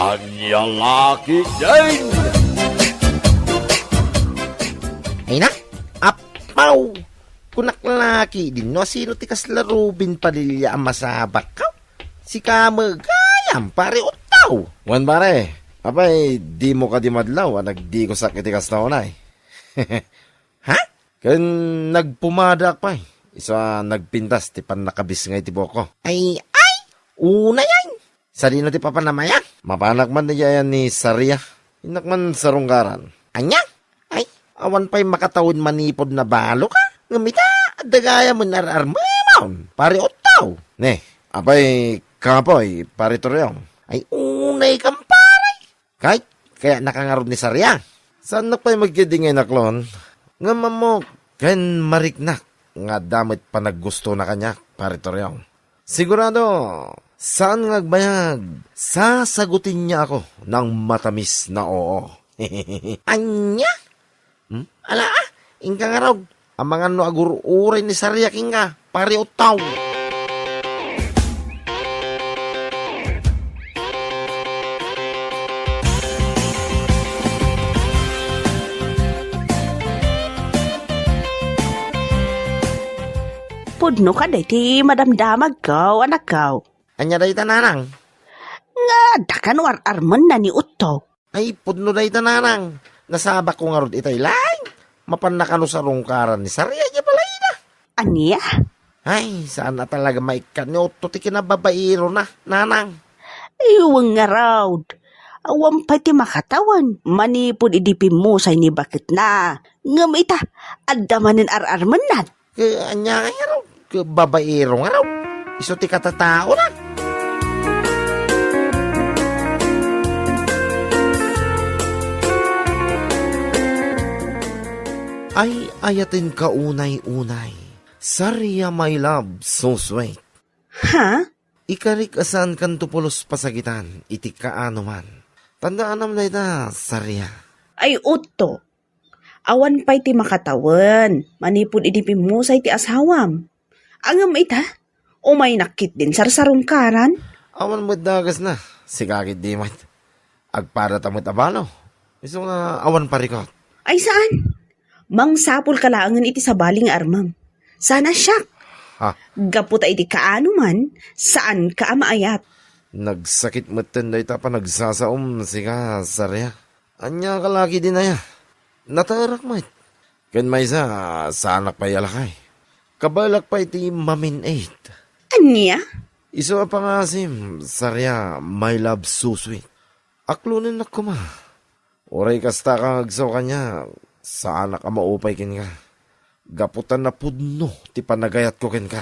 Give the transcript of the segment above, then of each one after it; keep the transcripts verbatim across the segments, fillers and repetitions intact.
Ania la ketdin? Ay na, apaw! Kunak la ketdin no asino ti kasla Robin Padilla a masabak. Sika met gayam, pare Ottaw. Wen, pare, apay, dimo kadi madlaw a nagdigusak iti kasta unay? Ha? Ken nagpumadaak pay, isu a nagpintas ti pannakabisngay ti buokko. Ay, ay! Unay ay! Sadino ti papanam aya? Mapanak man dayta ni Saria. Innak man sarungkaran. Ania? Ay, awan pay makatawen manipud nabaloka? Ngem ita, adda gayam ar-armemon, pare Ottaw. Ne, apay, kapoy, pare Toriong. Ay, unay kam, pare. Kay, kayatnaka ngarud ni Saria. Saannak pay met ketdi nga inaklon. Ngem ammok ken mariknak nga adda met panaggustona kaniak, pare Toriong. Sigurado, saan nga agbayag, sasagutenna ako ng matamis na oo. Ania? Hmm? Ala, ah, inka ngarud. Amangan no agur-uray ni Saria kenka, pare Ottaw. Pudno kadi ti madamdamagko, anakko. Ania dayta, nanang? Nga adda kano ar-armenna ni Ottaw. Ay, pudno dayta, nanang. Nasabakko ngarud itay laeng. Mapanna kano sarungkaran ni Saria idiay balayna. Ania? Ay, saan a talaga maikkat ni Ottaw ti kinababairona, nanang. Ay, wen ngarud. Awan pay ti makatawen manipud idi pimmusay ni baketna. Ngem ita, adda manen ar-armennan. Ke, ania ngay ngarud? Ke, babaero ngarud. Isu ti katataona. Ay, ayaten ka unay-unay. Saria, my love, so sweet. Ha? Ikarik a saankanto pulos pasagitan iti kaanoman. Tandaanam dayta, Saria. Ay, Ottaw. Awan pay ti makatawen manipud idi pimmusay ti asawam. Ngem ita, umaynak ketdin sarsarungkaran. Awan met dagasna, sika ketdi met. Agpadata met a balo. Isu nga awan parikot. Ay saan? Mangsapulka laengen iti sabali nga armem. Saan a siak? Ha? Gapu ta iti kaanoman, saanka a maayat. Nagsakit metten dayta panagsasaom, sika, Saria. Ania ka la ketdin aya? Nataerak met. Ken maysa, saanak pay a lakay. Kabaelak pay ti mamin-it. Ania? Isu a pangasim, Saria, my love, so sweet. Aklonennak koma. Uray kastaka nga agsaw kaniak, saanak a maupay kenka. Gapu ta napudno ti panagayatko kenka.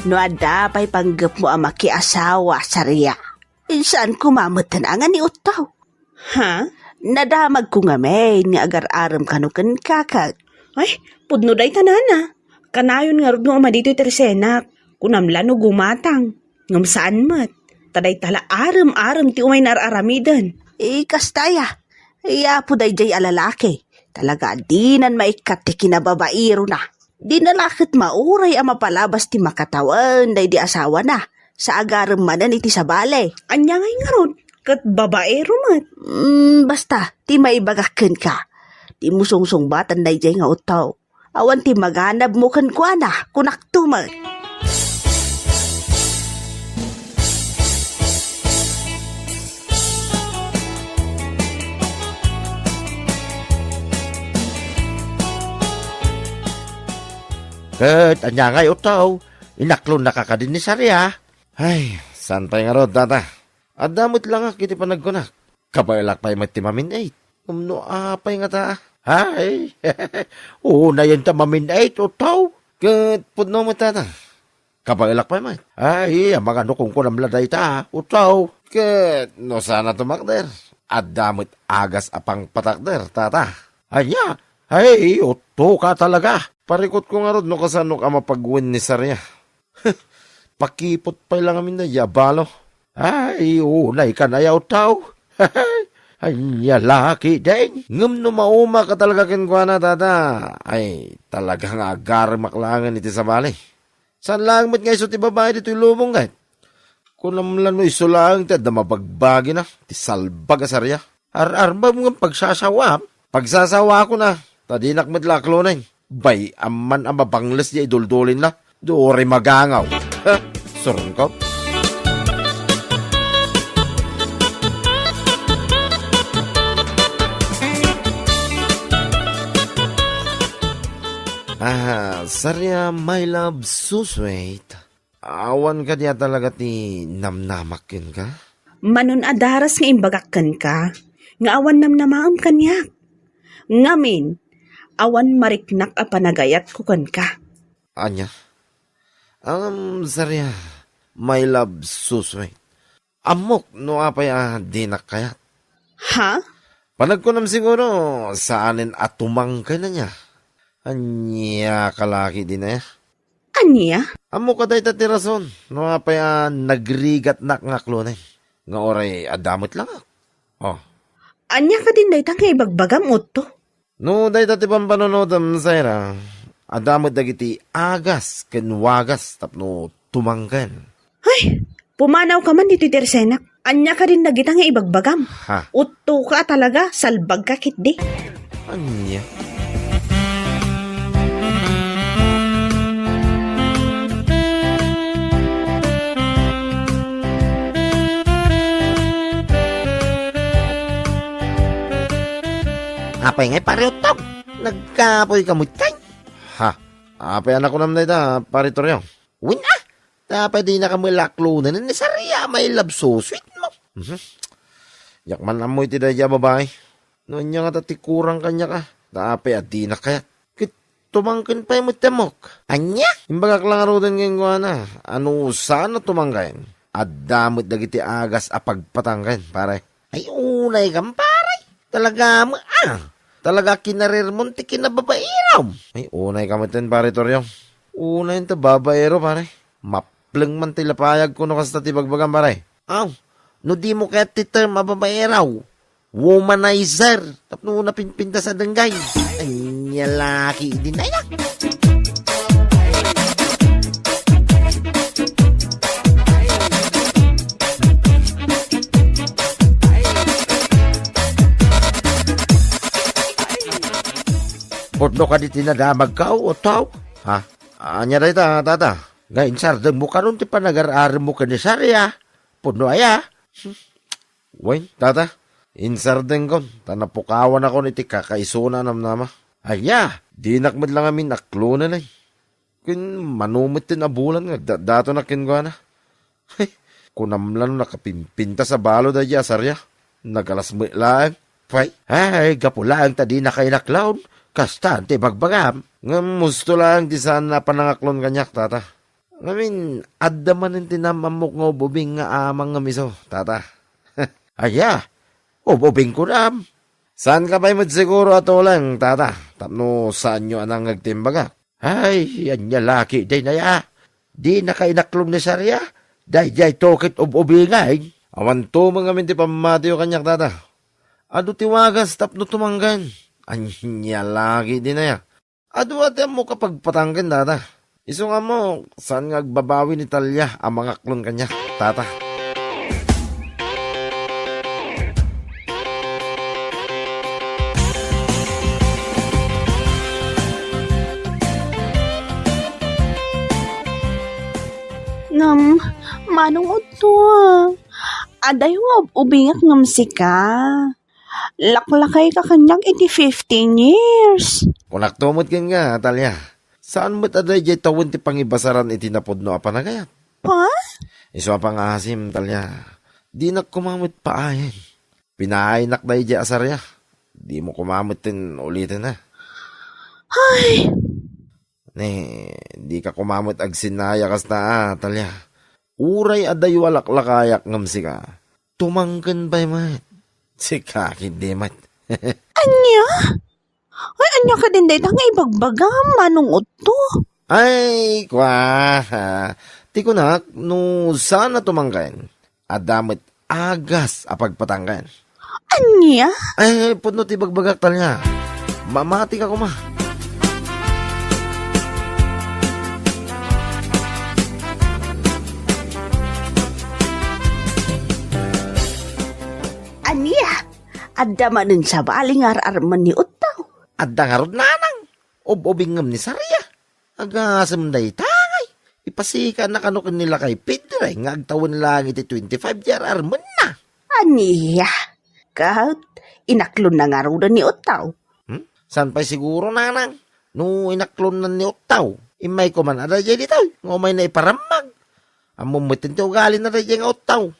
No adda pay panggepmo a makiasawa, Saria, saan koma metten a nga ni Ottaw. Ha? Nadamagko ngamin nga agar-arem kano ken kakak. Ay, pudno dayta, nana. Kanayon ngarud nga uma ditoy ti resenak. Kunam la no gumatang. Ngem saan met. Ta dayta la arem-arem ti umay naar-aramiden. Eh, kasta aya. Ay, apo daydiay a lalaki. Talaga a dinan maikkat ti kinababairona. Dina la ket mauray a mapalabas ti makatawen daydi asawana, sa agarem manen iti sabali. Ania ngay ngarud? Ket babaero met. Mm, basta, ti maibagak kenka, dimo sungsungbatan daydiay nga Ottaw. Awan ti maganabmo kenkuana, kunakto met. Ket ania ngay, Ottaw? Inaklonnaka kadi ni Saria? Ay, saan pay ngarud, tata? Adda met langak iti panagkunak. Kabaelak pay met ti mamin-it. Ngem no apay ngata? Ay, unayen ta mamin-it, Ottaw. Ket pudno met, tata. Kabaelak pay met. Ay, amangan no kunkunam la dayta, Ottaw. Ket no saan a tumakder, adda met agas a pangpatakder, tata. Ania? Ay, Ottaw ka talaga. Parikutko ngarud no kasano ka mapagwen ni Saria. Pakipot pay la ngamin daydiay a balo. Ay, unay ka na, Ottaw. Ania la ketdin? Ngem no maumak a talaga kenkuana, tata, ay, talaga nga agaremak laengen iti sabali. Saan laeng met nga isu ti babai ditoy lubong, ket kunam la no isu laeng ti adda mabagbagina, ti salbag a saria. Ar-arbem ngem pagsasawaam? Pagsasawaakon a, ta dinak met la aklonen. Bay-am man a mabangles diay duldulinna. Duri magangaw. Ha? Surungko. Ah, saria, my love, so sweet. Awan kadi a talaga ti namnamak kenka? Manon a daras nga imbagak kenka, nga awan namnamaem kaniak. Ngamin, awan mariknak a panagayatko kenka. Ania? Ngem, saria, my love, so sweet. Ammok no apay a dinak kayat. Ha? Panagkunam siguro, saanen a tumangken ania. Ania ka la ketdin aya? Ania? Ammok a dayta ti rason no apay a nagrigatnak nga aklonen. Nga uray adda met langak. Oh. Ania kadin dayta nga ibagbagam, Otto? No dayta ti pampanunotem, Saira, adda met dagiti agas ken wagas tapno tumangken. Ay, pumanawka man ditoy tersenak. Ania kadin dagita nga ibagbagam? Ha? Uttoka a talaga, salbagka ketdi. Ania? Apay ngay, Pare Otto? Nagkapoyka met kay? Ha? Apay a nakunam dayta, Pare Torreon? Wen a, ta apay dinaka met la aklonen ni Saria, my love, so sweet mo. Mhm. Diak man ammo iti daydiay a babai. No ania ngata ti kurang kaniak a, ta apay a dinak kayat. Ket tumangken pay met ti ammok. Ania? Imbagak la ngaruden kenkuana a no saan a tumangken, adda met dagiti agas a pagpatangken, pare. Ay, unay kam, pare. Talaga met a. Talaga kinarirmon ti kinababaeram. Ay, unay ka metten, Pare Torreon. Unay ta babaero, pare. Mapleng man ti lapayag ko no kasta ti bagbagam, pare. Aw, no dimo kayat ti term a babaero, womanizer. Tapno napinpintas a denggay. Ania la ketdin aya. Pudno kadi ti nadamagko, Otto? Ha? Ania dayta, tata? Nga insardengmo kanon ti panagar-aremmo ken ni Saria? Pudno aya? Wen, tata, insardengkon, ta napukawanakon iti kakaisuna a namnama. Aya, dinak met la ngamin aklonen, ay. Ken mano metten a bulan nga agdatdatonak kenkuana. Hay, kunam la no nakapimpintas a balo daydiay a Saria. Nagalas met laeng. Pay, ay, gapu laeng ta dinaka inaklon. Kastan ti ibagbagam. Ngem husto laeng ti saan a panangaklon kaniak, tata. Ngamin, adda manen ti nam-ammok nga ub-ubing nga amang ngem isu, tata. Aya, ub-ubing kunam. Saanka pay met siguro a tuleng, tata, tapno saanyo a nangngeg ti imbagak. Ay, ania la ketdin aya? Dinaka inaklon ni Saria? Daydiay to ket ub-ubingen? Awan tumeng ngamin ti pammatiyo kaniak, tata. Adu ti wagas tapno tumangken. Ania la ketdin aya? Adu a ti ammok a pagpatangken, tata. Isu nga ammok, saan nga agbabawi ni Talia a mangaklon kaniak, tata. Ngem, Manong Otto, adayo nga ub-ubingak ngem sika. Laklakayka kaniak iti fifteen years. Kunakto met kenka, Talia. Saan met a daydiay tawen ti pangibasaran iti napudno a panagayat? Ha? Isu a pangngaasim, Talia. Dinak koma met paayen. Pinaaynak daydiay a Saria. Dimo koma metten uliten a. Ay! Ne, dika koma met agsinaya kasta a, Talia. Uray adayo a laklakayak ngem sika, tumangken pay met. Sika ketdi met. Ania? Ay, ania kadin dayta nga ibagbagam, Manong Otto? Ay, kua, ha. Ti kunak, no saan a tumangken, adda met agas a pagpatangken. Ania? Ay, pudno ti bagbagak, Talia. Mamatika koma. Ania? Adda manen sabali nga ar-armen ni Ottaw? Adda ngarud, nanang. Ob-ubing ngem ni Saria. Agasem dayta ngay. Ipasikanna kano ken ni Lakay Pedre nga agtawen laeng iti twenty-five ti ar-armenna. Ania? Ket inaklonna ngaruden ni Ottaw? Hmm? Saan pay siguro, nanang? No inaklonna ni Ottaw, immayko man a daydiay ditoy nga umayna iparammag. Ammom met ti ugalina daydiay nga Ottaw.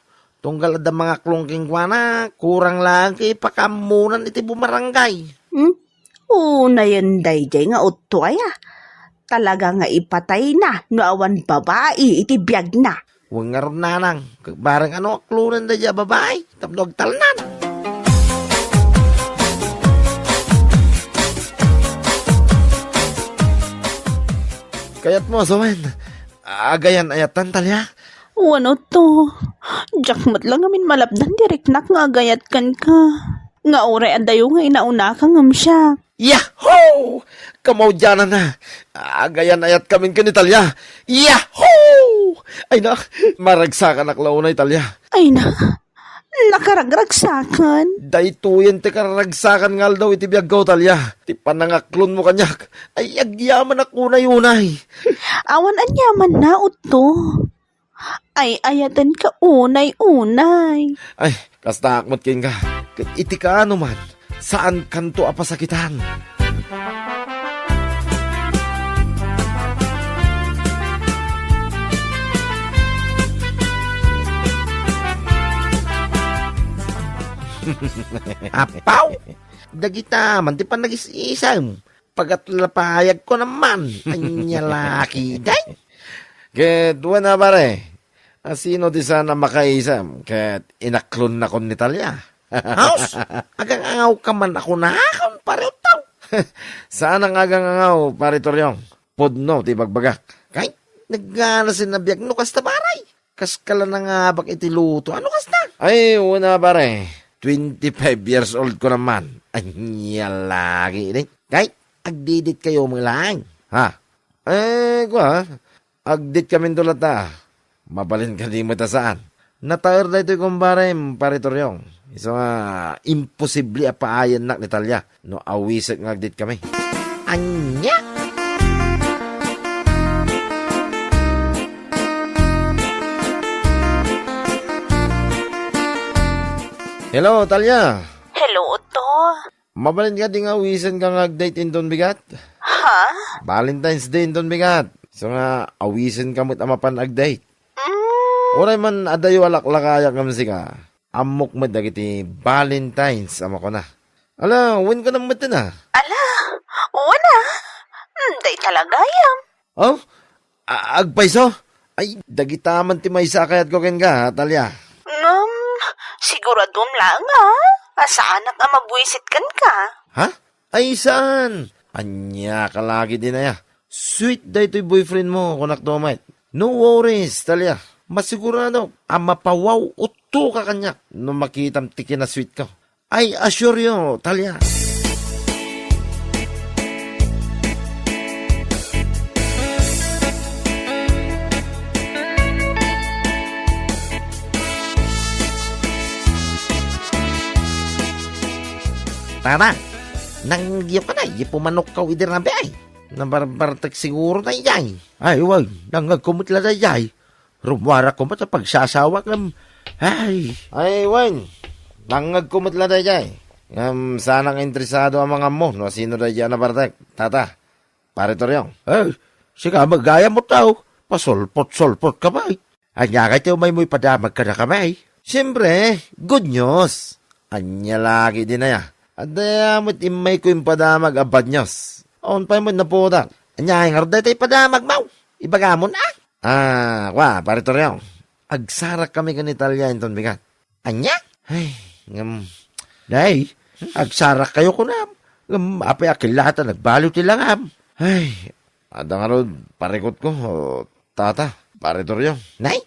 Tunggal adda mangaklon kenkuana, kurang laeng ket ipakaammonan iti bumarangay. Hmm? Unayen daydiay nga Ottaw aya. Talaga nga ipatayna no awan babai iti biagna. Wen ngarud, nanang, ket bareng a no aklonen daydiay a babai tapno agtalnan. Kayatmo a sawen, agayan-ayatan, Talia? Wen, Ottaw. Diak met la ngamin malapdan ti riknak nga agayat kenka. Nga uray adayo nga inaunaka ngem siak. Yahoo! Kamaudiananna. Agayan-ayatkamin ken ni Talia. Yahoo! Ay na, maragsakanak la unay, Talia. Ay na, nakaragragsakan. Daytoyen ti kararagsakan nga aldaw iti biagko, Talia. Ti panangaklonmo kaniak. Ay, agyamanak unay-unay. Awan aniamanna, Ottaw. Ay-ayatenka unay-unay. Ay, kastaak met kenka. Ket iti kaano man, saankanto a pasakitan. Apaw! Dagita man ti panagis-isem. Pagatlapayagko naman. Ania la ketdi? Ket wen a, pare, a sino ti saan a makaisem ket inaklonnakon ni Talia? Haus, agang-angawka man a kunakon, pare Ottaw? Saan a nga agang-angaw, pare Toriong. Pudno ti bagbagak. Kay, naganasin a biag no kasta, pare. Kaskala nangabak iti luto. Ano kasta? Ay, wen a, pare. Twenty-five years old ko naman. Ania la ketdi. Kay, agdidit kayo mo lang. Ha? Eh, kua, agdit kami latta. Mabalin kadi met a saan. Nataer daytoy kumbarem, pare Toriong. Isu nga, imposible a paayannak ni Talia no awiset nga agdit kami. Ania? Hello, Talia. Hello, Oto. Mabalin kadi nga awisenka nga ag-date inton bigat? Ha? Valentine's Day inton bigat. Isu nga awisenka met a mapan ag-date. Mm. Uray man adayo a laklakayak ngem sika, ammok met dagiti Valentines a makuna. Ala, wen ka na met na? Ala, wen a. Mm, dayta la gayam. Oh? A-, agpayso? Ay, dagita man ti maysa a kayatko kenka, Talia. Ngem, siguradom laeng a, a saanak a mabuisit kenka. Ha? Ay, saan? Ania ka lagi dinaya? Sweet daytoy boyfriend mo, kunak to met. No worries, Talia. Masigurado a mapawaw utto ka kaniak no makitam ti kinasweet ko. I assure you, Talia. Tara, nangngegyo ka na, ipumanokkaw idi rabii. Nabarbartek siguro daydiay. Ay, wen, nangngegko met la daydiay. Rummuarakko met a pagsasawak ngem, ay. Ay, wen, nangngegko met la daydiay. Ngem saanak nga interesado a mangammo no asino daydiay a nabartek. Tata, Pare Toriong. Ay, sika met gayam, Oto. Pasulpot-sulpot ka pay. Ania ngay ti umaymo ipadamag kadakami? Siempre, good news. Ania lagi dinaya? Adda met immayko impadamag a bad news. Awan pay met napudak. Ania ngarud dayta ipadamagmo? Ibagamon a? Ah, kua, Pare Toriong. Agsarakkami ken ni Talia inton bigat. Ania? Ay, ngem, nay, agsarakkayo kunam. Ngem apay a killata nagbaliw ti langam? Ay, adda ngarud parikutko, o, tata, Pare Toriong. Nay,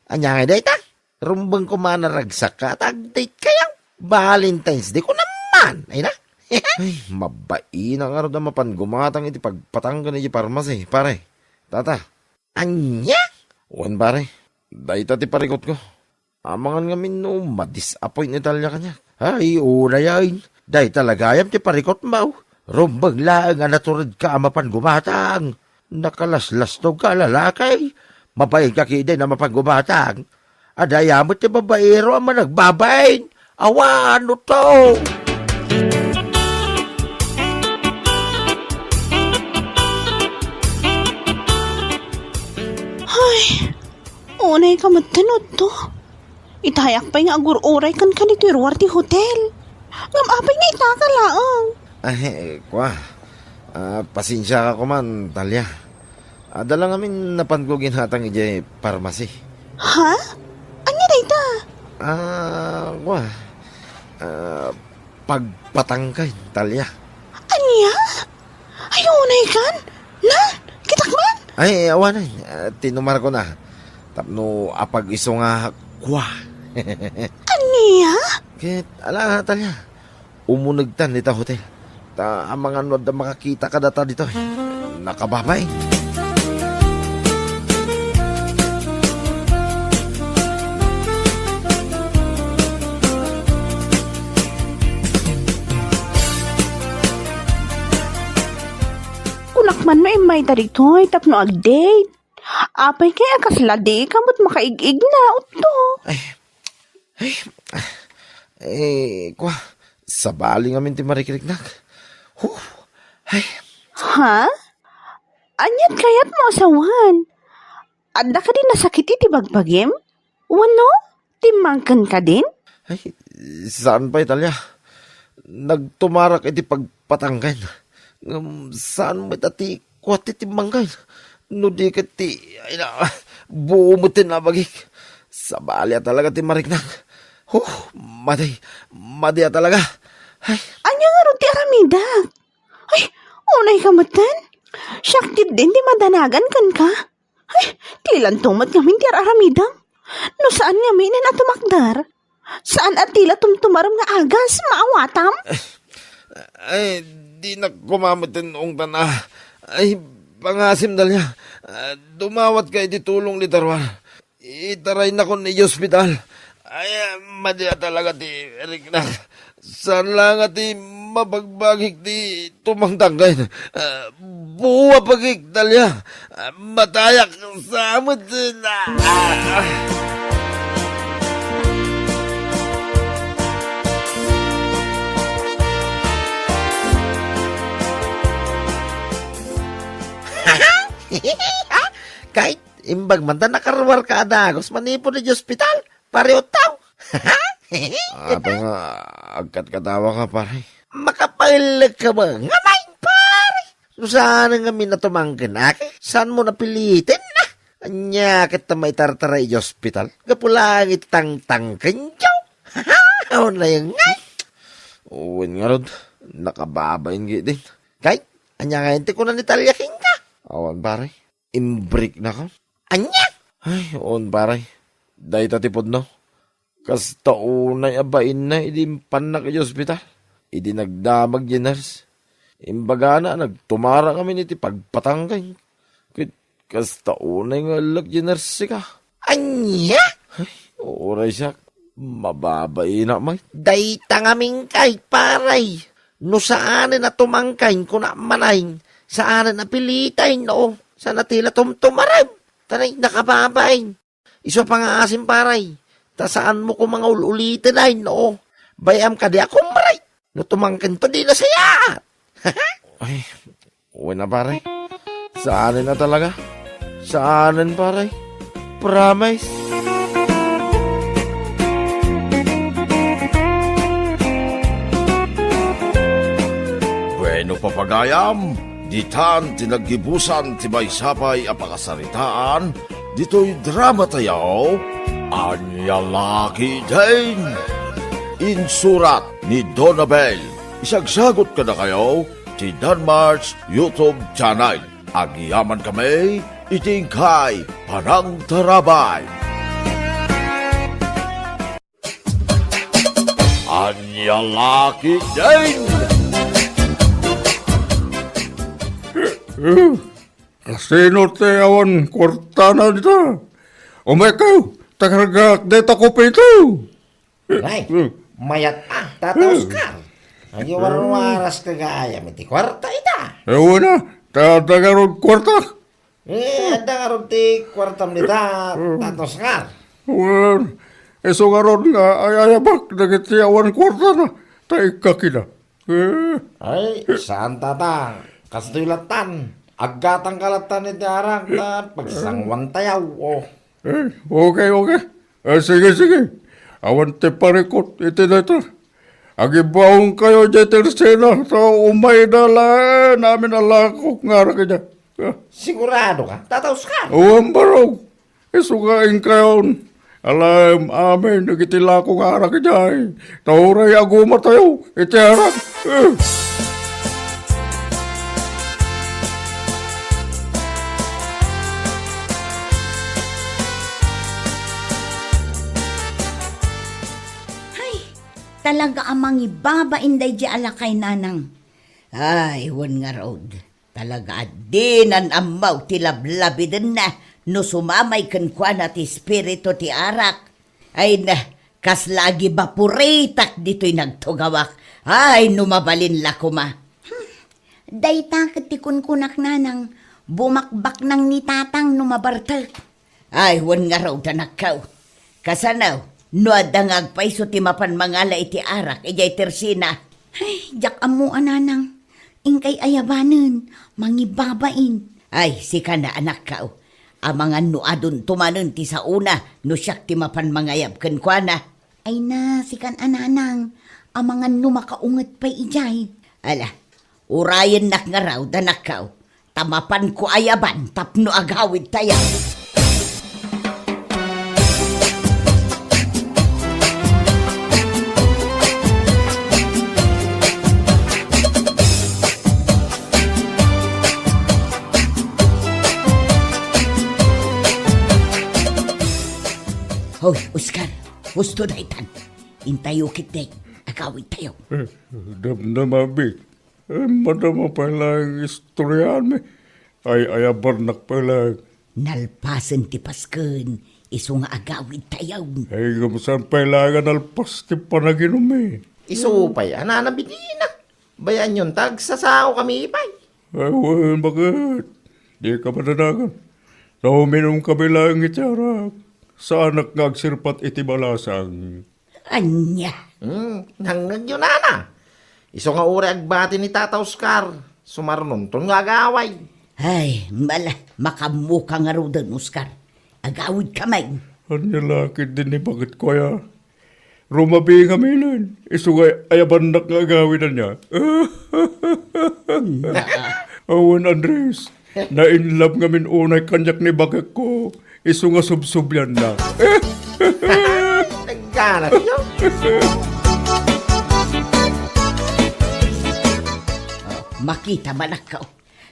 ania ngay dayta? Rumbeng koma a naragsakka ta ag-date kayo. Valentine's Day ko naman, ay na? Ay, mabain nga ngarud a mapan gumatang iti pagpatangken iti parmasi, pare. Tata. Ania? Wen, pare. Dayta ti parikutko. Amangan ngamin no madisappoint ni Talia kaniak. Ay, unay ay. Dayta la gayam ti parikutmo. Rumbeng laeng a naturedka a mapan gumatang. Nakalaslastogka a lalaki. Mabainka ketdin a mapan gumatang. Adda aya met ti babaero a managbabain. Awan, no to. Ay, unay ka met, Otto. Itayak pay nga agur-uray kenka ditoy ruar ti hotel. Ngem apay nga itaka laeng? Ay, kua. Ah, pasensiaka koman, Talia. Adda la ngamin napanko ginatang idiay parmasi. Ha? Ania dayta? Ah, kua. Ah, pagpatangken, Talia. Ania? Ay, unay kan? Na? Kitak man? Ay, awanen. Ah, tinumarko na. Tapno apag-isu nga kua. Ania? Ket, ala, Talia. Umunegtan ita hotel. Ta amangan no adda makakita kadata ditoy. Nakababain. Kunak man no immayta ditoy tapno ag-date. Apay kay a kasla dika met makaig-igna, Otto. Ay, ay, eh, kua, sabali ngamin ti marikriknak. Huh, ay. Ha? Aniat kayatmo a sawen? Adda kadi nasakit iti bagbagim? Wenno, timmangken kadin? Ay, saan pay, Talia. Nagtumarak iti pagpatangken. Ngem saan met a ti kua ti timmangken. No di ket ti, ay na, buo met ti nabagik. Sabali a talaga ti mariknak. Huh, madi, madi a talaga. Ay. Ania ngarud ti aramidak? Ay, unay ka metten? Siak ketdin ti madanagan kenka. Ay, ti lanto met ngamin ti ar-aramidem. No saan ngaminen a tumakder, saan a ti la tumtumarem nga agas, maawatam? Ay, dinak koma metten ungtan a. Ay, pangasim, Dalia. Ah, dumawatka iti tulong dita ruar. Itaraynakon iti ospital. Ay, madi a talaga ti riknak. Saan la nga ti mabagbagik ti tumangtangken. Ah, buo a pagik, Dalia. Ah, matayak sa met. Ah, ah. Kay, imbag man ta nakaruarka a dagus manipud iti ospital, Pare Otto. Apay nga agkatkatawaka, pare? Makapaellek ka ba? Ngamay, pare! No saan ngamin a tumangken, aki? Saanmo napiliten, a? Ania ket ta maitartara iti ospital? Gapu laeng iti tangtangkenyo. Unay ngay. Wen ngarud, nakababain ketdin. Kay, ania ngay ti kuna ni Talia kenka? Awan, pare. Imbriknakon. Ania? Ay, on, pare. Dayta ti pudno. Kasta unay a bainna idi impannak iti ospital. Idi nagdamag ti nurse, imbagana a nagtumarak ngamin iti pagpatangken. Ket kasta unay nga ellek ti nurse ka. Ania? Ay, uray siak. Mababainak met. Dayta ngamin kay, pare. No saanen a tumangken, kuna manay, saanen a piliten, no? Saan a ti la tumtumarem? Tanay, nakababain. Isu a pangaasim, pare. Ta saanmo koma nga ul-uliten, ay, no? Bay-am kadi a kumre. No tumangkento, di nasayaat. Ay, wen a, pare. Saanen a talaga. Saanen, pare. Promise. Bueno, papagayam, ditan ti naggibusan ti maysa pay a pakasaritaan ditoy drama tayo, Ania La Ketdin. Insurat ni Donabel. Isagsagut kadakayo ti Danmar's YouTube channel. Agyaman kami iti inkay panangtarabay. Ania la ketdin? Kasino ti awan kuartana dita? Umaykayo, ta kargaak dayta kopito. Ay, mayat a, Tata Oscar. Agiwarwaras ka gayam iti kuarta ita. Awan a, ta adda ngarud kuarta. Eh, adda ngarud ti kuartam dita, Tata Oscar. Wen, isu ngarud nga ay-ayabak dagiti awan kuartana, ta ikkakida. Eh. Ay, saan, Tata. Kastoy lattan. Aggatangka lattan iti arak ta pagsanguantayo. Oh. Eh, okay, okay. Eh, sige, sige. Awan ti parikut iti dayta. Agibaonkayo diay tersena, ta umayda laeng amin a lakok nga arak idiay. Ah. Sigurado ka, Tata Oscar? Awan barog. Isu nga inkayon. Alaem amin dagiti lako nga arak idiay. Ta uray agumatayo iti arak. Eh. Ay, talaga a mangibabain daydiay a lakay, Nanang. Ay, wen ngarud. Talaga a dinan ammo ti lablabidenna no sumamay kenkuana ti espiritu ti arak. Ay na, kasla agibaporitak ditoy nagtugawak. Ay, no mabalin la koma. Hmm. Dayta ket ti kunkunak, Nanang, bumakbaknang ni Tatang no mabartek. Ay, wen ngarud, anakko. Kasano, no adda nga agpayso ti mapan mangala iti arak idiay tersena? Ay, diak ammo a, Nanang. Inkay ayabanen, mangibabain. Ay, sika na, anakko. Amangan no adunto manen ti saona no siak ti mapan mangayab kenkuana. Ay na, sikan a, Nanang. Amangan no makaunget pay idiay. Ala, urayennak ngarud, anakko. Ta mapanko ayaban tapno agawidtayo. Hoy, Oscar, husto daytan. Intayo ketdi, agawidtayo. Eh, damdama, Bi. Eh, madama pay laeng istoryaanmi. Ay-ayabannak pay laeng. Nalpasen ti pasken, isu nga agawidtayo. Ay, ngem saan pay laeng a nalpas ti panaginummi? Isu pay a nanabidina. Bayaanyon ta agsasaokami pay. Ay, wen, baket? Dika madanagan. Ta uminumkami laeng iti arak. Saanak nga agsirpat iti balasang. Ania? Hmm, nangngegyo, nana. Isu nga uray agbati ni Tata Oscar, sumarnonton nga agaway. Ay, mala, makaammoka ngaruden, Oscar. Agawidka manen. Ania la ketdin ni baketko aya? Rumabii ngaminen, isu nga ayabannak nga agawid ania. Awan, Andres, na-in love ngamin unay kaniak ni baketko. Isu nga subsublianna. Nagganat, no? Oh, makita, manakkaw.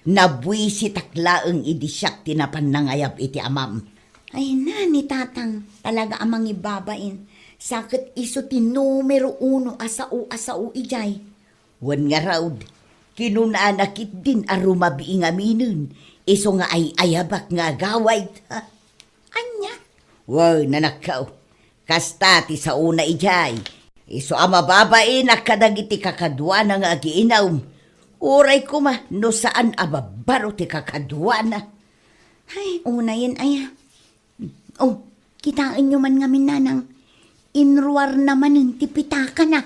Nabuisitak laeng idi siak ti napan nangayab iti amam. Ay na ni Tatang, talaga a mangibabain. Sa ket isu ti numero uno a sao a sao idiay. Wen ngarud, kinunana ketdin a rumabii ngaminen, isu nga ay-ayabak nga agawid. Ha? Ania? Wen, anakko, kasta ti saona idiay. Isu a mababainak kadagiti kakaduana nga agiinum. Uray koma no saan a babbaro ti kakaduana. Ay, unayen aya. Oh, kitaenyo man ngamin, nanang, inruarna manen ti pitakana.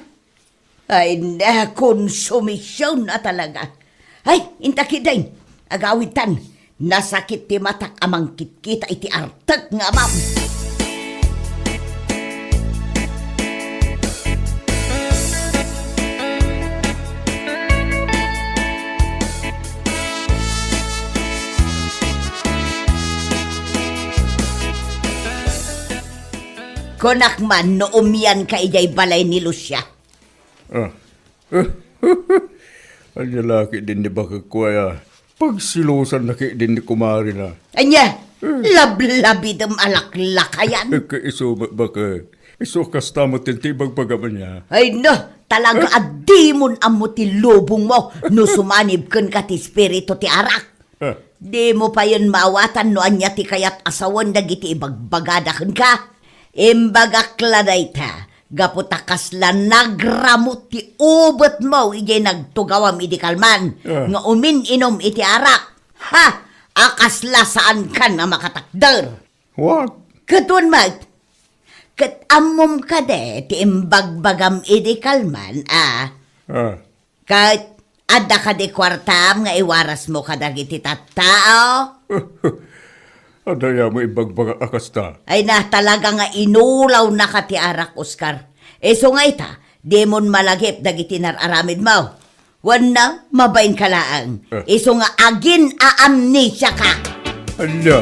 Ay, na, konsumision a talaga. Ay, inta ketdin, agawidtan. Nasakit ti matak a mangkitkita iti artek nga amam. Kunak man no umianka idiay balay ni Lucia. Ah. Ania la ketdin ni bakekko aya? Pagsilosanna ketdin ni kumarina. Ania? Eh. Lablabidem a laklakayan. Ket isu met baket. Isu kasta met ti ibagbagam ania. Ay na, talaga a dimon ammo ti lubongmo no sumanib kenka ti espiritu ti arak. Ah. Dimo payen maawatan no ania ti kayat a sawen dagiti ibagbagada kenka. Imbagak la dayta, gapu ta kasla nagramo ti ubetmo idiay nagtugawam idi kalman Ah. nga umin-inom iti arak. Ha! A kasla saankan a makatakder. What? Ket wen met, ket ammom kadi ti imbagbagam idi kalman, a? Ah. Ket adda kadi kuartam nga iwarasmo kadagiti tattao? Adda aya mo imbagbagak a kasta? Ay na, talaga nga inulawnaka ti arak, Oscar. Isu nga ita, dimon malagip dagiti nar-aramidmo. Wenno, mabainka laeng. Eh. Isu nga agin-aamnesiaka. Ania?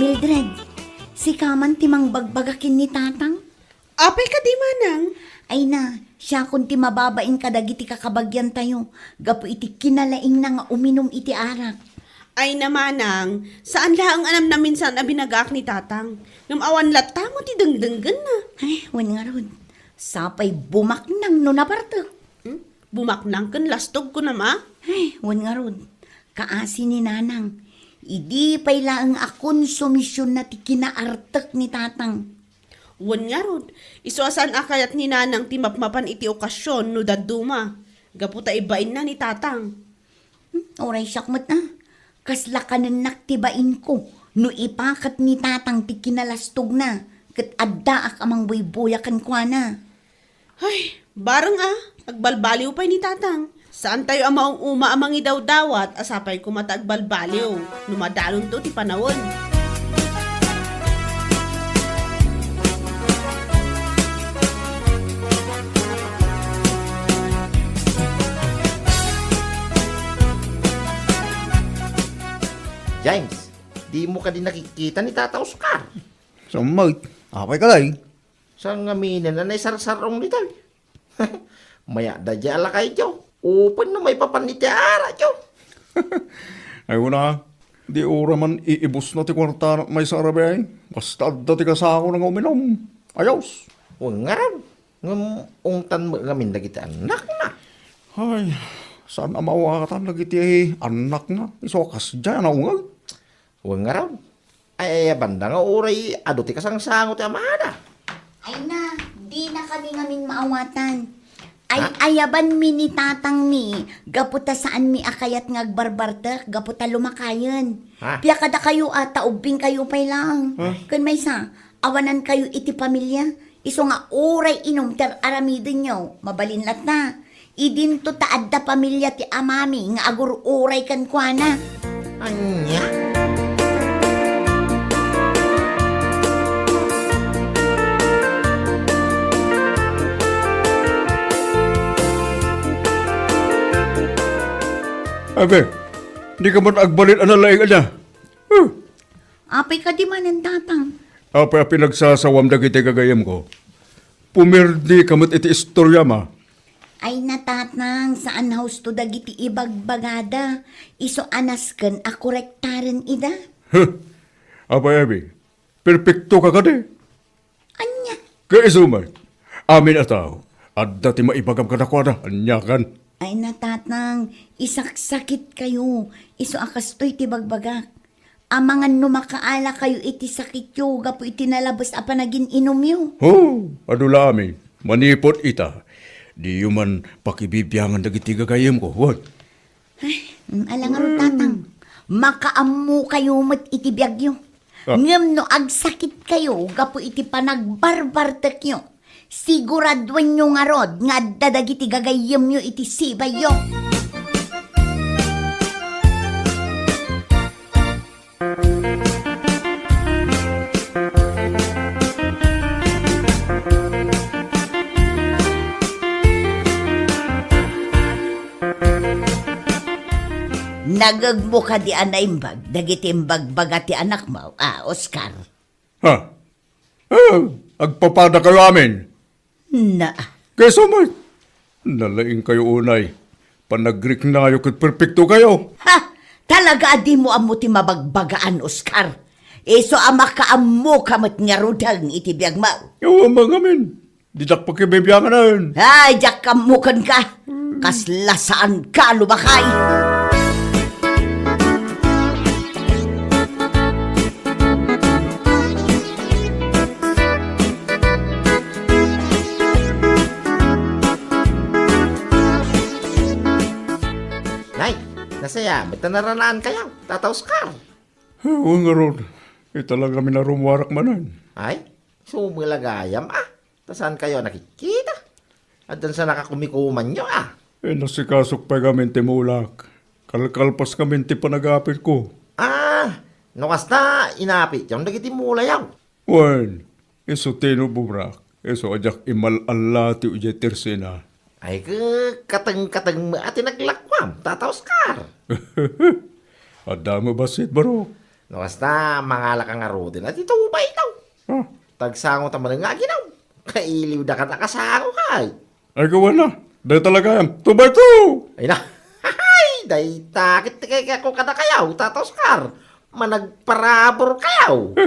Mildred, sika man ti mangbagbaga ken ni Tatang? Apay kadi, manang? Ay na, siakon ti mababain kadagiti kakabagiantayo gapu iti kinalaingna nga uminum iti arak. Ay na, manang, saan laeng a namnaminsan a binagaak ni Tatang. Ngem awan latta mo ti dengdenggenna. Ay, wen ngarud. Sapay bumaknang no nabartek. Hmm? Bumaknang ken lastog kunam a? Ay, wen ngarud. Kaasi ni Nanang. Idi pay laeng a konsumisionna ti kinaartek ni Tatang. Wen ngarud, isu a saan a kayat ni Nanang ti mapmapan iti okasion no dadduma, gapu ta ibainna ni Tatang. Hmm, uray siak met a. Kasla kanennak ti bainko no ipakat ni Tatang ti kinalastogna ket addaak a mangbuybuya kenkuana. Ay, bareng a, agbalbaliw pay ni Tatang. Saantayo a maung-uma a mangidawdawat a sapay koma ta agbalbaliw no madalonto ti panawen. James, dimo kadi nakikita ni Tata Oscar? Saan met? Apay kadi? Saan ngamin a naisarsar-ong ditoy? Mayat da diay a lakayyo. Upen no maipapan iti arakyo. Ay, wen a, di uray man iibusna ti kuartana maysa a rabii. Basta adda ti kasakona nga uminum. Ayos. Wen ngarud, ngem ungtan met ngamin dagiti annakna. Ay, saan a maawatan dagiti annakna. Isu a kasdiay a naungeg. Wen ngarud, ay-ayabanda nga uray adu ti kasangsango ti amada. Ay na, dinakami ngamin maawatan. Ha? Ay-ayabanmi ni tatangmi, gapu ta saanmi a kayat nga agbarbartek, gapu ta lumakayen. Ha? Pia kadakayo a, ta ubbingkayo pay laeng. Ha? Ken maysa, awanankayo iti pamilia. Isu nga uray inum ti ar-aramidenyo, mabalin latta. Idinto ta adda pamilia ti amami nga agur-uray kenkuana. Ania? Abe, dika met agbalin a nalaing ania? Huh. Apay kadi manen, Tatang? Apay a pinagsasawam dagiti gagayyemko? Pumirdika met iti istoriam a. Ay na, Tatang, saan a husto dagiti ibagbagada. Isu a nasken a korektaren ida. Huh! Apay, Abby, perpektoka kadi? Ania? Ket isu met, amin a tao, adda ti maibagam kadakuada, aniakan? Ay na, Tatang, isaksakitkayo. Isu a kastoy ti bagbagak. Amangan no makaalakayo iti sakityo gapu iti nalabes a panagin-inumyo. Ho, adu la amin. Manipud ita, diyo man pakibibiangan dagiti gagayyemko, wen? Ay, mm, ala ngarud, Tatang. Makaammokayo met iti biagyo. Ah. Ngem no agsakitkayo gapu iti panagbarbartekyo, siguraduenyo ngarud nga adda dagiti gagayyemyo iti sibayyo. Nagegmo kadi a naimbag dagiti imbagbaga ti anakmo a Oscar? Ha? Ah, agpapadakayo amin? Na. Kaysa met, nalaingkayo unay. panagriknayo ket perpektokayo. Ha! Talaga a dimo ammo ti mabagbagaan, Oscar. Isu a makaammoka met ngaruden iti biagmo. Awan ngamin. Didak pakibibianganen. Ay, diak kammuken ka. Kasla saan ka, lumakay. Nay, nasaya, ba't naranaankayo, Tata Oscar? Wen ngarud, ita la ngamin a rummuarak manen. Ay, sumela gayam, a. Ta saankayo a nakitkita? Addan sa nakakumikumanyo, a. Inasikasok pay ngamin ti mulak. Kalkalpas ngamin ti panagapitko. A, no kasta, inapityo dagiti mulayo. Wen, isu ti inubobrak, isu a diak imal-allatiw idiay tersena. Ay, ke-, kateng-kateng met ti naglakuam, Tata Oscar. Adda met bassit, barok. No kasta, mangalaka ngaruden a ti tubaytayo. A. Tagsango ta manen nga aginaw. Kailiwda ka ta kasango kay. Ay, kawana. Dayta la gayam. Tubaytayo! Ay na. Ay, dayta ket ti kayatko kadakayo, Tata Oscar. Managparaburkayo.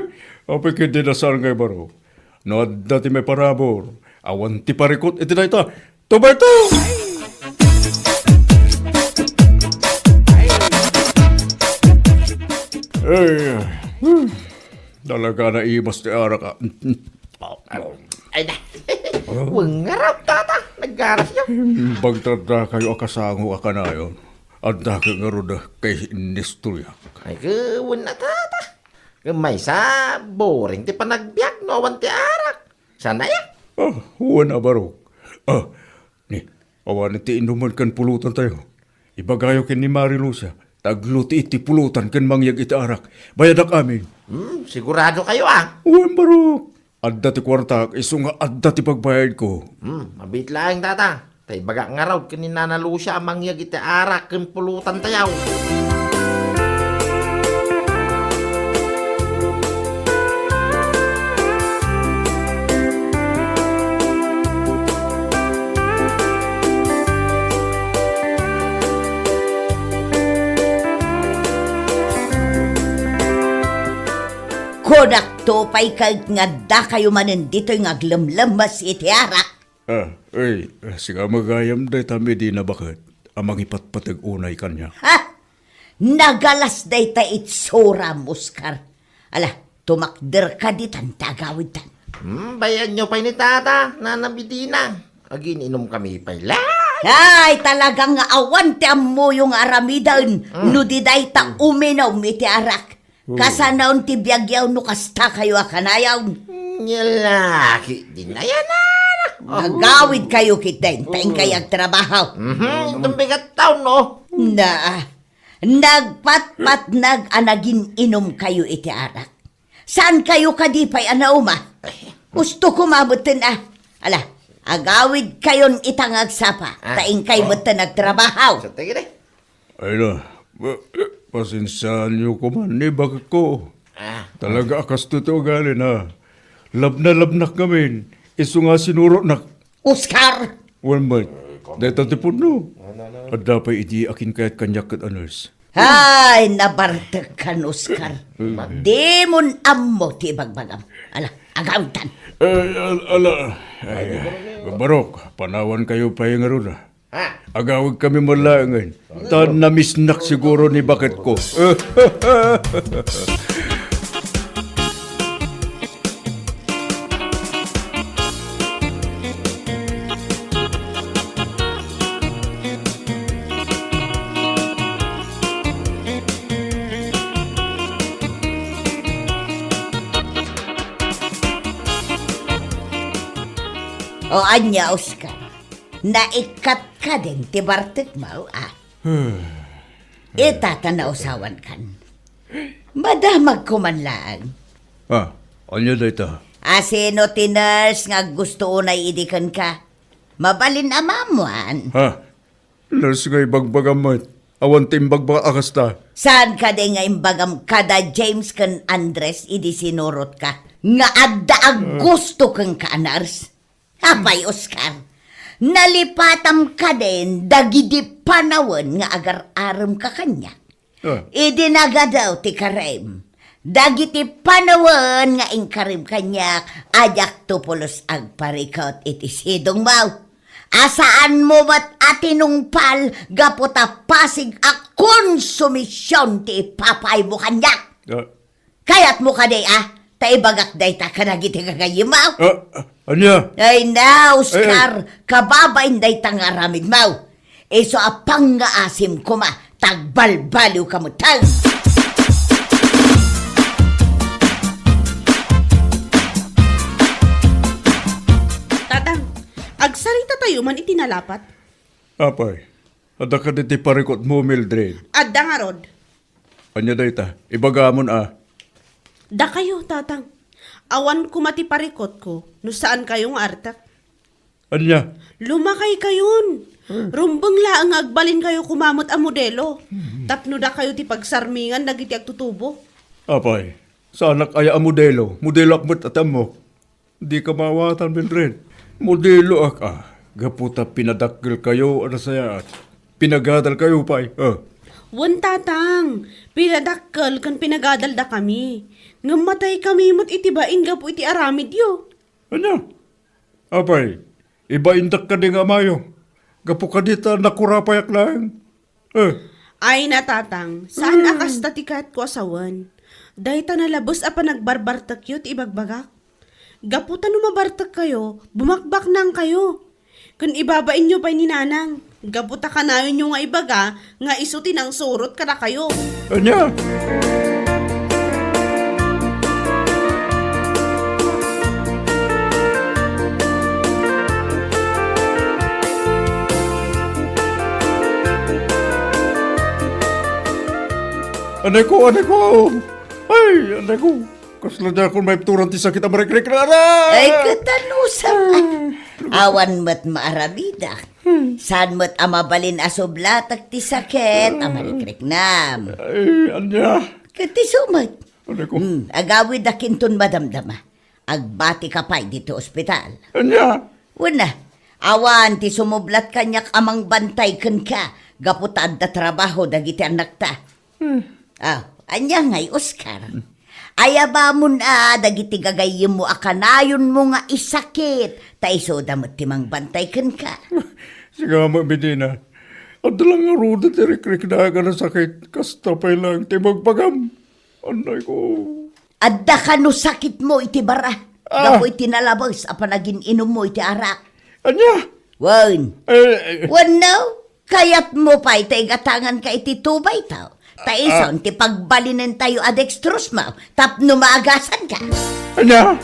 Apay ket dina saan ngay, barok. No adda ti maiparabur, awan ti parikut iti dayta. Tubaytayo! Ay, hmm. Talaga a naibas ti arak, a. Ay na. Wen ngarud, Tata. Naggarasyo. Imbag ta addakayo a kasango a kanayon. Adda ket ngarud a kainistoriak. Ay, ke-, wen a, Tata. Ket maysa, boring ti panagbiag no awan ti arak. Saan aya? A, wen a, barok. A, ni, awan ti inumen ken pulutantayo. Ibagayo ken ni Mari Lucia, ta aglutii ti pulutan ken mangyeg iti arak. Bayadak amin. Hmm, siguradokayo, a? Wen, barok. Adda ti kuartak, isu nga adda ti pagbayadko. Hmm, mabiit laeng, Tata. Ta ibagak ngarud ken ni Nana Lucia a mangyeg iti arak ken pulutantayo. Kunakto pay ket nga addakayo manen ditoy nga aglemlemmes iti arak. A, ay, sika met gayam dayta Medina baket a mangipatpateg unay kaniak. Ha? Nagalas dayta itsuram, Oscar. Ala, tumakderka ditan ta agawidtan. Hmm, bay-anyo pay ni Tata, Nana Medina. Agin-inumkami pay la. Ay, talaga nga awan ti ammoyo nga aramiden no di dayta uminum iti arak. Kasanayon ti biagyo no kastakayo a kanayon. Nia la ket dinayanan. Agawidkayo ketdin, ta inkay agtrabaho. Mhm, inton bigat taon, no? Na, nagpatpatnag a nagin-inumkayo iti arak. Saankayo kadi pay a nauma? Usto koma metten a. Ala, agawidkayon ita nga agsapa, ta inkay metten agtrabaho. Sa tigil, eh. Ay na, pa-, pasensiaanyo koman ni baketko. A. Talaga a kastoy ti ugalina. Labnalabnak ngamin, isu nga sinurotnak. Oscar! Wen met, dayta ti pudno. Adda pay idi a kinkayat kaniak ket a nurse. Ay, nabartekkan, Oscar. Dimon ammo ti ibagbagam. Ala, agawidtan. Ay, al-, ala. Ay, barok, panawankayo pay ngarud. Ha? Agawidkami met laengen. Ta namisnak siguro ni baketko. O ania, Oscar? Naikkat kadin ti bartekmo, a? Ita ta nausawankan. Madamagko man laeng. A, ania dayta? A, sino ti nurse nga aggusto unay idi kenka? Mabalin a maammuan. Ha? Nurse nga ibagbagam met. Awan ti imbagbaga a kasta. Saan kadi nga imbagam kada James ken Andres idi sinurotka nga adda aggusto kenka a nurse? Apay, Oscar, Nalipatam kadin dagiti panawen nga agar-aremka kaniak. Ah. Idi nagadaw ti karim, dagiti panawen nga inkarim kaniak, a diakto pulos agparikut iti sidongmo. A saanmo met a tinungpal gapu ta pasig a konsumision ti ipapaaymo kaniak. Ah. Kayatmo kadi a ta ibagak dayta kadagiti gagayyemmo? Ah, ah, ania? Ay na, Oscar, Ay, ay. Kababain dayta nga aramidmo. Isu a pangngaasim koma, ta agbalbaliwka metten. Tatang, agsarita tayo man iti nalapat. Apay, adda kadi ti parikutmo, Mildred? Adda ngarud. Ania dayta? Ibagamon a. Dakayo, Tatang. Awan koma ti parikutko no saan kayo nga artek. Ania? Lumakay kayon. Hmm. Rumbeng laeng nga agbalin kayo koma met a modelo. Hmm. Tapno dakayo ti pagsarmingan dagiti agtutubo. Apay, saanak aya a modelo. Modeloak met a ti ammok. Dika maawatan, Mildred. Modeloak a, gapu ta pinadakkel kayo a nasayaat. Pinagadal kayo pay, ah. Wen, Tatang, pinadakkel ken pinagadaldakami. Ngem matay kami met iti bain gapu iti aramidyo. Ania? Apay, ibaindak kadi nga amayo. Gapu kadi ta nakurapayak laeng. Eh. Ay na, Tatang, saan a kasta ti kayatko a sawen? Dayta nalabes a panagbarbartekyo ti ibagbagak. Gapu ta no mabartek kayo, bumakbaknang kayo. Ken ibabainyo pay ni Nanang. Gapu ta kanayonyo nga ibaga nga isu ti nangsurot kadakayo. Ania? Anay ko, anay ko! Ay, anay ko! Kasla diakon maibturan ti sakit a marikriknam. Aray! Ay, katanusan. Ah. Awan met maaramidak. Hmm. Saan met a mabalin a sublatek ti sakit a marikriknam. Ay, ania? Ket isu met. Anay ko. Hmm, agawidak inton madamdama. Agbatika pay ditoy ospital. Ania? Wen a, awan ti sumublat kaniak a mangbantay kenka gapu ta adda trabaho dagiti annakta. Hmm. Ah, ania ngay, Oscar? Hmm. Ayabamon a dagiti gagayyemmo a kanayonmo nga isakit, ta isuda met ti mangbantay kenka. Sika met, Medina. Adda la ngarud ti rikriknak a nasakit, kasta pay laeng ti ibagbagam. Anay ko. Adda kano sakitmo iti bara, ah, gapu iti nalabes a panagin-inummo iti arak. Ania? Wen. Eh, eh. Wenno, kayatmo pay ta igatanganka iti tubaytayo. Ta, ah, ison ti pagbalinentayo a dextrose mo tapno maagasanka. Ania?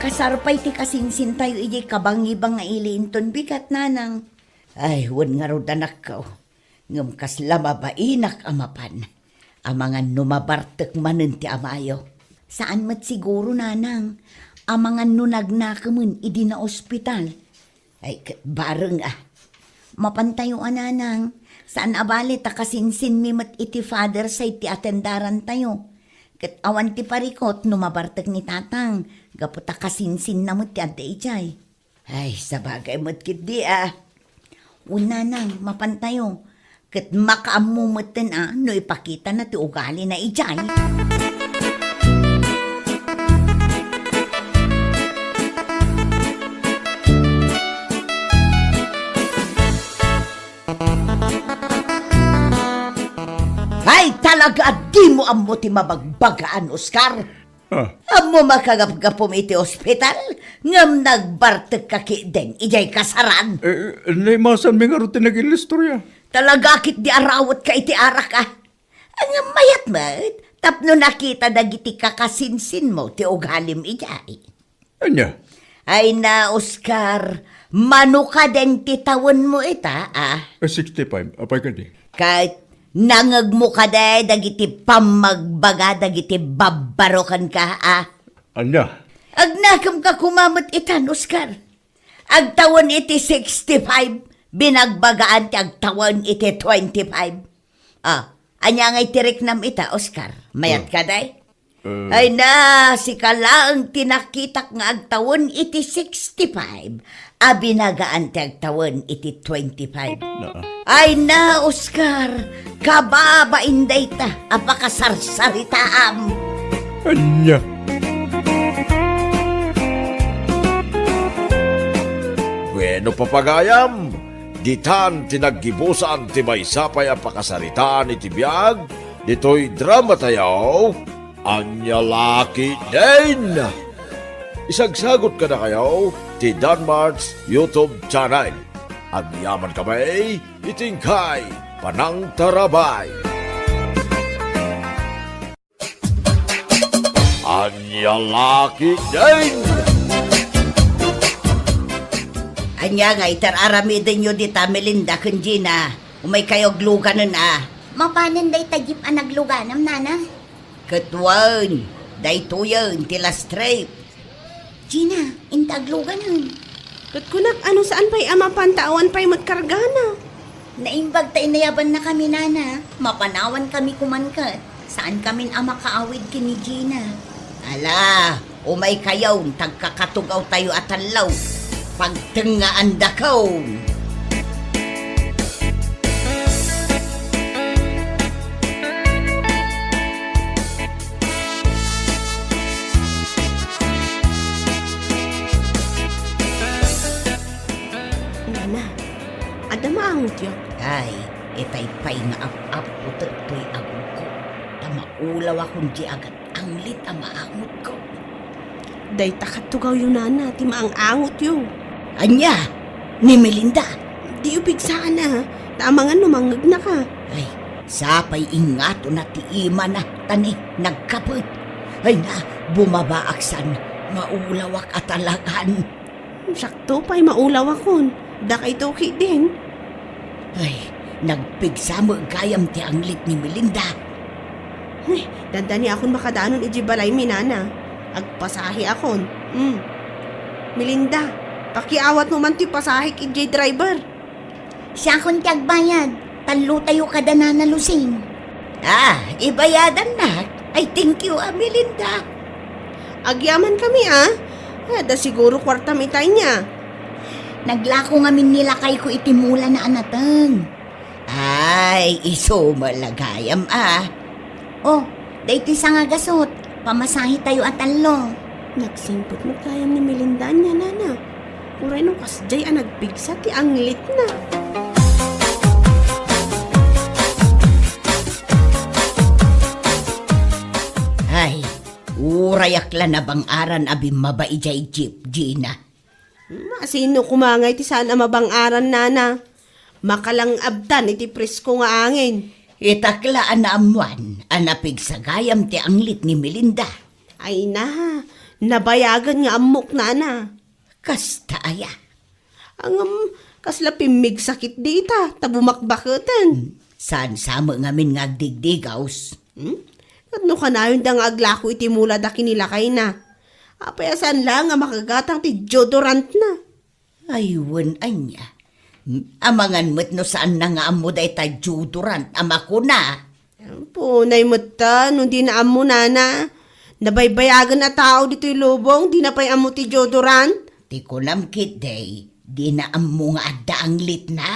Kasar pay ti kasinsintayo idiay kabangibang nga ili inton bigat, Nanang. Ay, wen ngarud, anakko. Ngem kasla mabainak a mapan. Amangan no mabartek manen ti amayo. Saan met siguro, Nanang. Amangan no nagnakemen idi naospital. Ay, ket bareng a. Mapantayo a, Nanang. Saan a bale ta kasinsinmi met iti father side ti atendarantayo. Ket awan ti parikut no mabartek ni Tatang, gapu ta kasinsinna met ti adda idiay. Ay, sabagay met ketdi a. Wen, Nanang, mapantayo. Ket makaammo metten a no ipakitana ti ugalina idiay. Ay, talaga a dimo ammo ti mabagbagaan, Oscar. Ah. Ammom a kagapgapum iti ospital, ngem nagbartekka ketdin idiay kasaran. Eh, naimasanmi ngarud ti nagin-istoria. Talaga ketdi a rawetka iti arak a. Ngem mayat met, tapno nakita dagiti kakasinsinmo ti ugalim idiay. Ania? Ay na, Oscar, mano kadin ti tawenmo ita, a? Eh, sixty-five. Apay kadi? Ket nangngegmo kadi dagiti pammagbaga dagiti babbarokenka, a? Ania? Agnakemka koma met itan, Oscar. Agtawen iti sixty-five, binagbagaan ti agtawen iti twenty-five. Ah, ania ngay ti riknam ita, Oscar? Mayat ka, day? Eh. Ay na, sika laeng ti nakitak nga agtawen iti sixty-five, a binagaan ti agtawen iti twenty-five. Naa. Ay na, Oscar, kababain dayta a pakasarsaritaam. Ania? Bueno, papagayam, ditan ti naggibusan ti maysa pay a pakasaritaan iti biag ditoy dramatayo. Ania la ketdin? Isagsagot kadakayo ti Danmart's YouTube channel. Agyamankami iti inkay panangtarabay. Ania la ketdin? Ania ngay ti ar-aramidenyo dita, Melinda ken Gina? Umaykayo agluganen a. Mapanen dayta jeep a nagluganam, nana? Ket wen, daytoyen ti last trip. Gina, inta agluganen. Ket kunak, ano, saan pay a mapan ta awan pay met kargana? Naimbag ta inayabannakami, nana. Mapanawankami koman ket. Saankamin a makaawid ken ni Gina. Ala, umaykayon, ta agkakatugawtayo a tallo. Pagtengngaandakon. Nana, adda maangotyo? Ay, itay pay nga ap-apputek toy agungko, ta maulawakon diay agat-anglit a maangotko. Dayta katugawyo, nana, ti maang-angotyo. Ania? Ni Melinda? Diyo pigsaan a, ta amangan no mangngegnaka. Ay, sapay ingatona ti imana, ta ni nagkapet. Ay na, bumabaak san, maulawak a talagan. Siakto pay maulawakon. Dakayto ketdin. Ay, nagpigsa met gayam ti anglit ni Melinda. Ay, dandaniakon makadanon idiay balaymi, nana. Agpasaheakon. Mm. Melinda, pakiawatmo man ti pasahek idiay driver. Siakon ti agbayad. Tallotayo kada nana Lucing. Ah, ibayadannak. Ay, thank you, a, Melinda. Agyamankami, a. Ay, adda siguro kuartam ita ania. Naglako ngamin ni lakayko iti mulana a nateng. Ay, isu met la gayam, a. Oh, daytoy sangagasut. Pamasahetayo a tallo. Nagsingpet met gayam ni Melinda ania, nana. Uray no kasdiay a nagpigsa ti anglitna. Ay, urayak la nabang-aran a bimmaba idiay jeep, Gina. Hmm, asino koma ngay ti saan a mabang-aran, nana? Makalang-abtan iti presko nga angin. Itak la a naammuan a napigsa gayam ti anglit ni Melinda. Ay na, nabayagen nga ammok, nana. Kasta aya? Ngem, kasla pimmigsa ketdi ita, ta bumakbaketen. Saan sa met ngamin nga agdigdigaws? Hmm? Ket no kanayonda nga aglako iti mulada ken ni lakayna, apay a saan laeng a makagatang ti deodorantna? Ay, wen ania. Amangan met no saanna nga ammo dayta deodorant a makuna. Punay met ta no dina ammo, nana. Nabaybayagen a tao ditoy lubong, dina pay ammo ti deodorant. Ti kunam ketdi, dina ammo nga adda anglitna.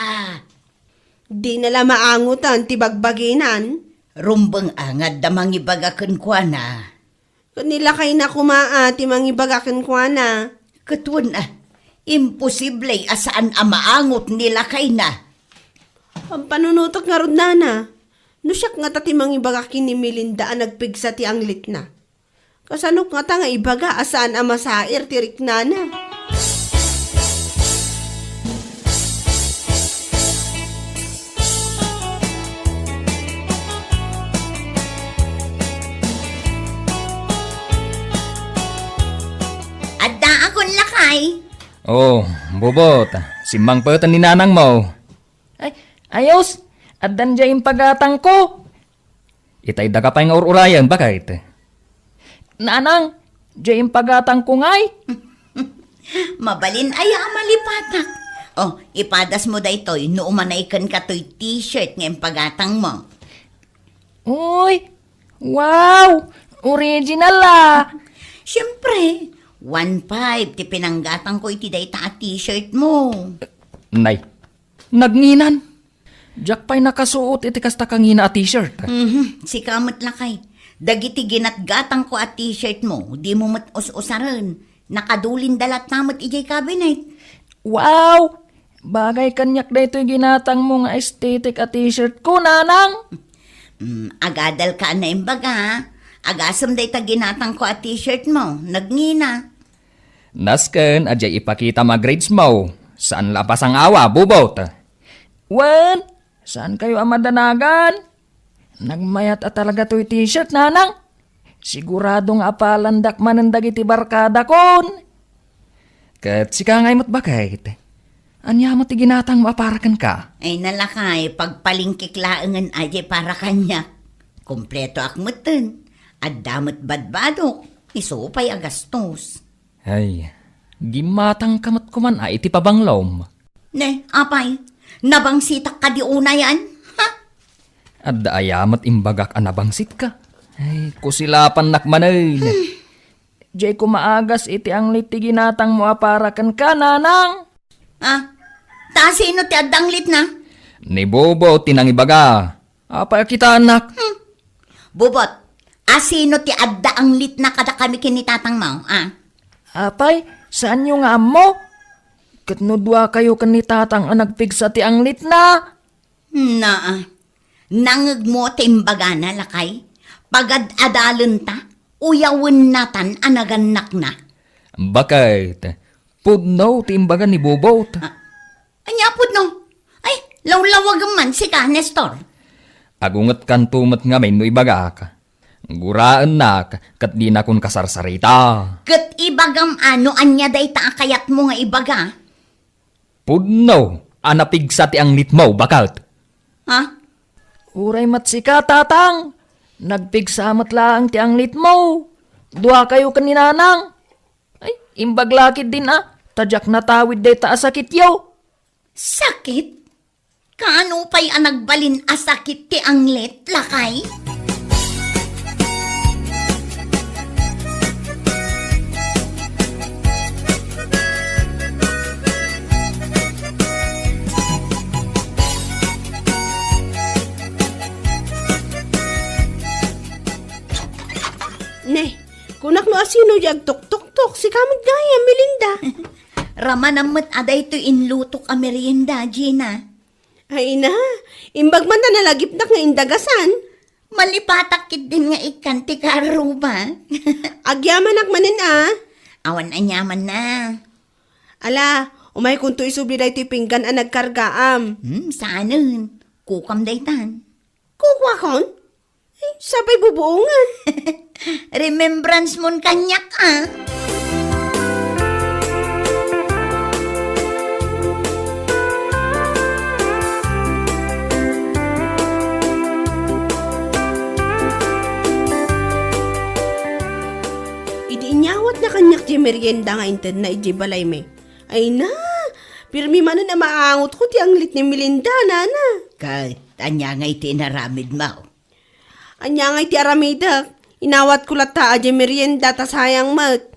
Dina la maangotan ti bagbaginan. Rumbeng a nga adda mangibaga kenkuana. Ket ni lakayna koma a ti mangibaga kenkuana. Ket wen a, imposible a saan a maangot ni lakayna. Pampanunotek ngarud, nana. No siak ngata ti mangibaga ken ni Melinda a nagpigsa ti anglitna, kasanok ngata nga ibaga a saan a masair ti riknana? Addaakon, lakay. Oh, Bobot, simmangpeten ni nanangmo. Ay, ayos, addan diay impagatangko. Itay daka pay nga ur-urayen, baket? Nanang, diay impagatangko ngay. Mabalin aya a malipatak. Oh, ipadasmo daytoy no umanay kenka toy t-shirt nga impagatangmo. Uy! Wow! Original, ah! Siyempre, one five ti pinanggatangko iti dayta a t-shirt mo. Nay, nagnginan. Diak pay nakasuot iti kasta kangina a t-shirt. Mhm, sika met lakay. Dagiti ginatgatangko a t-shirt mo, dimo met us-usaren. Nakadulinda latta met idiay cabinet. Wow! Bagay kaniak daytoy ginatangmo nga aesthetic a t-shirt ko, nanang. Mm, agadalka a naimbaga. Agasem dayta ginatangko a t-shirt mo. Nagngina. Nasken a diay ipakitam a grades mo. Saan la a pasangawa, bubot. Wen, saankayo a madanagan? Nagmayat a talaga toy t-shirt, nanang. Sigurado nga apalandak manen dagiti barkadakon. Ket sika ngay met baket. Ania met ti ginatangmo a para kenka? Ay, nalakay, pagpalingkik laengen a diay para kaniak. Kompletoak metten. Adda met badbadok. Isu pay a gastos. Ay, gimmatangka met koman a iti pabanglom. Ne, apay, nabangsitak kadi unayan? Ha? Adda aya met imbagak a nabangsitka? Ay, kusilapannak manen. Hmm. Diay ko maagas iti anglit ti ginatangmo a para kenka, nanang. Ah, ta sino ti adda anglitna? Ni Bobo ti nangibaga. Apay a kitaennak? Hmm. Bubot, asino ti adda anglitna kadakami ken ni tatangmo, a? Apay, saanyo nga ammo? Ket no duakayo ken ni tatang a nagpigsa ti anglitna? Naa. Nangngegmo ti imbagana, lakay? Pagad-adalenta, uyawennatan a nagannakna. Baket, pudno ti imbaga ni Bubot. Ah, ania pudno? Ay, lawlawagem man sika, Nestor. Agungetkanto met ngamin no ibagak. Guraennak ket dinakon kasarsarita. Ket ibagam a no ania dayta a kayatmo nga ibaga? Pudno a napigsa ti anglitmo, baket. Ha? Uray met sika, tatang. Nagpigsa met laeng ti anglitmo. Duakayo ken ni nanang. Ay, imbag la ketdin a, ta diak natawid dayta a sakityo. Sakit? Kaano pay a nagbalin a sakit ti anglit, lakay? Ne, kunak no asino di agtuktoktok, sika met gayam, Melinda. Ramanam met a daytoy inlutok a merienda, Gina. Ay na, imbag man ta nalagipnak nga indagasan. Malipatak ketdin nga ikkan ti karuba. Agyamanak manen a. Awan aniamanna. Ala, umaykonto isubli daytoy pinggan a nagkargaam. Hmm, saanen. Kukam daytan. Kukuakon? Ay, sapay bubuongen. Remembrance mon kaniak, a. Idi inyawatna kaniak ti merienda nga intedna idiay balaymi. Ay na, pirmi manen a maangotko ti anglit ni Melinda, nana. Ket ania ngay ti inaramidmo? Ania ngay ti aramidek? Inawatko latta a diay merienda ta sayang met.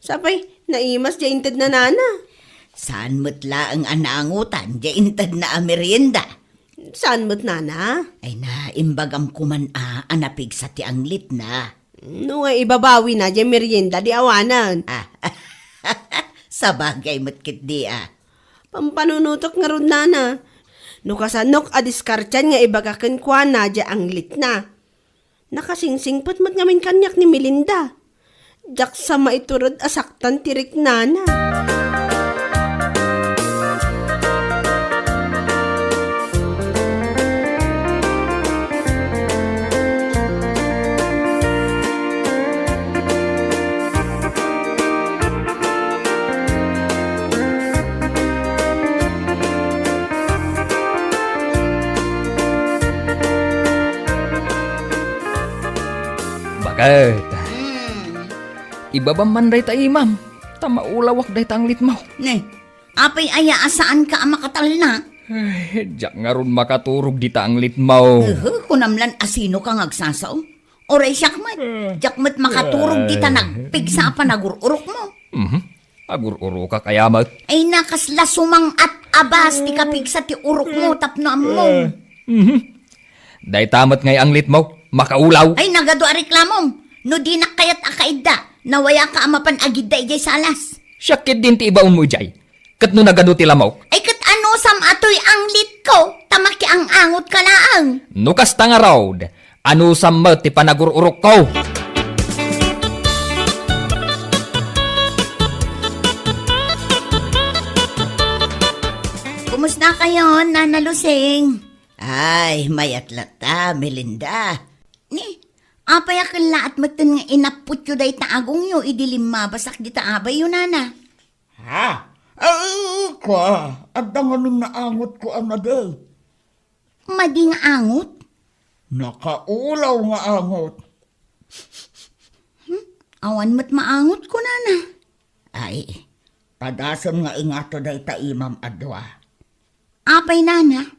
Sapay, naimas diay intedna, nana. Saan met laeng a naangotan diay intedna a merienda? Saan met, nana? Ay na, imbagam koman a, a napigsa ti anglitna. No nga ibabawina diay merienda, di awanen. Ah, sabagay met ketdi a. Pampanunotek ngarud, nana. No kasanok a diskartian nga ibaga kenkuana diay anglitna. Nakasingsingpet met ngamin kaniak ni Melinda. Diak sa maitured a saktan ti riknana. Baket. Hmm. Ibabam man dayta imam, ta maulawak dayta anglitmo. Ne, apay aya a saanka a makatalna? Ay, diak ngarud makaturog dita anglitmo. Uhu, kunam lan a sinoka nga agsasao. Uray siak met, diak met makaturog dita nagpigsa a panagur-urokmo. Mhm. Agur-urokak aya met. Ay, nakasla sumang-at a bas ti kapigsa ti urokmo tapno ammom. Mhm. Dayta met ngay anglitmo, makaulaw. Ay, nagadu a reklamom. No dinak kayat a kaidda, nawayaka a mapan agidda idiay salas. Siak ketdin ti ibaonmo idiay. Ket no nagadu ti lamok? Ay, ket anusam a toy anglitko, ta makiang-angotka laeng. No kasta ngarud, anusam met ti panagur-urokko? Kumusta kayo, Nana Lusing? Ay, mayat latta, Melinda. Ni, apay a kellaat metten nga inapputyo dayta agongyo idi limmabasak dita abayyo, Nana? Ha? Ay, kua, adda ngamin naangotko a madi. Madi nga angot? Nakaulaw nga angot. Hmm? Awan met maangotko, Nana. Ay, padasem nga ingato dayta imam a dua. Apay, Nana?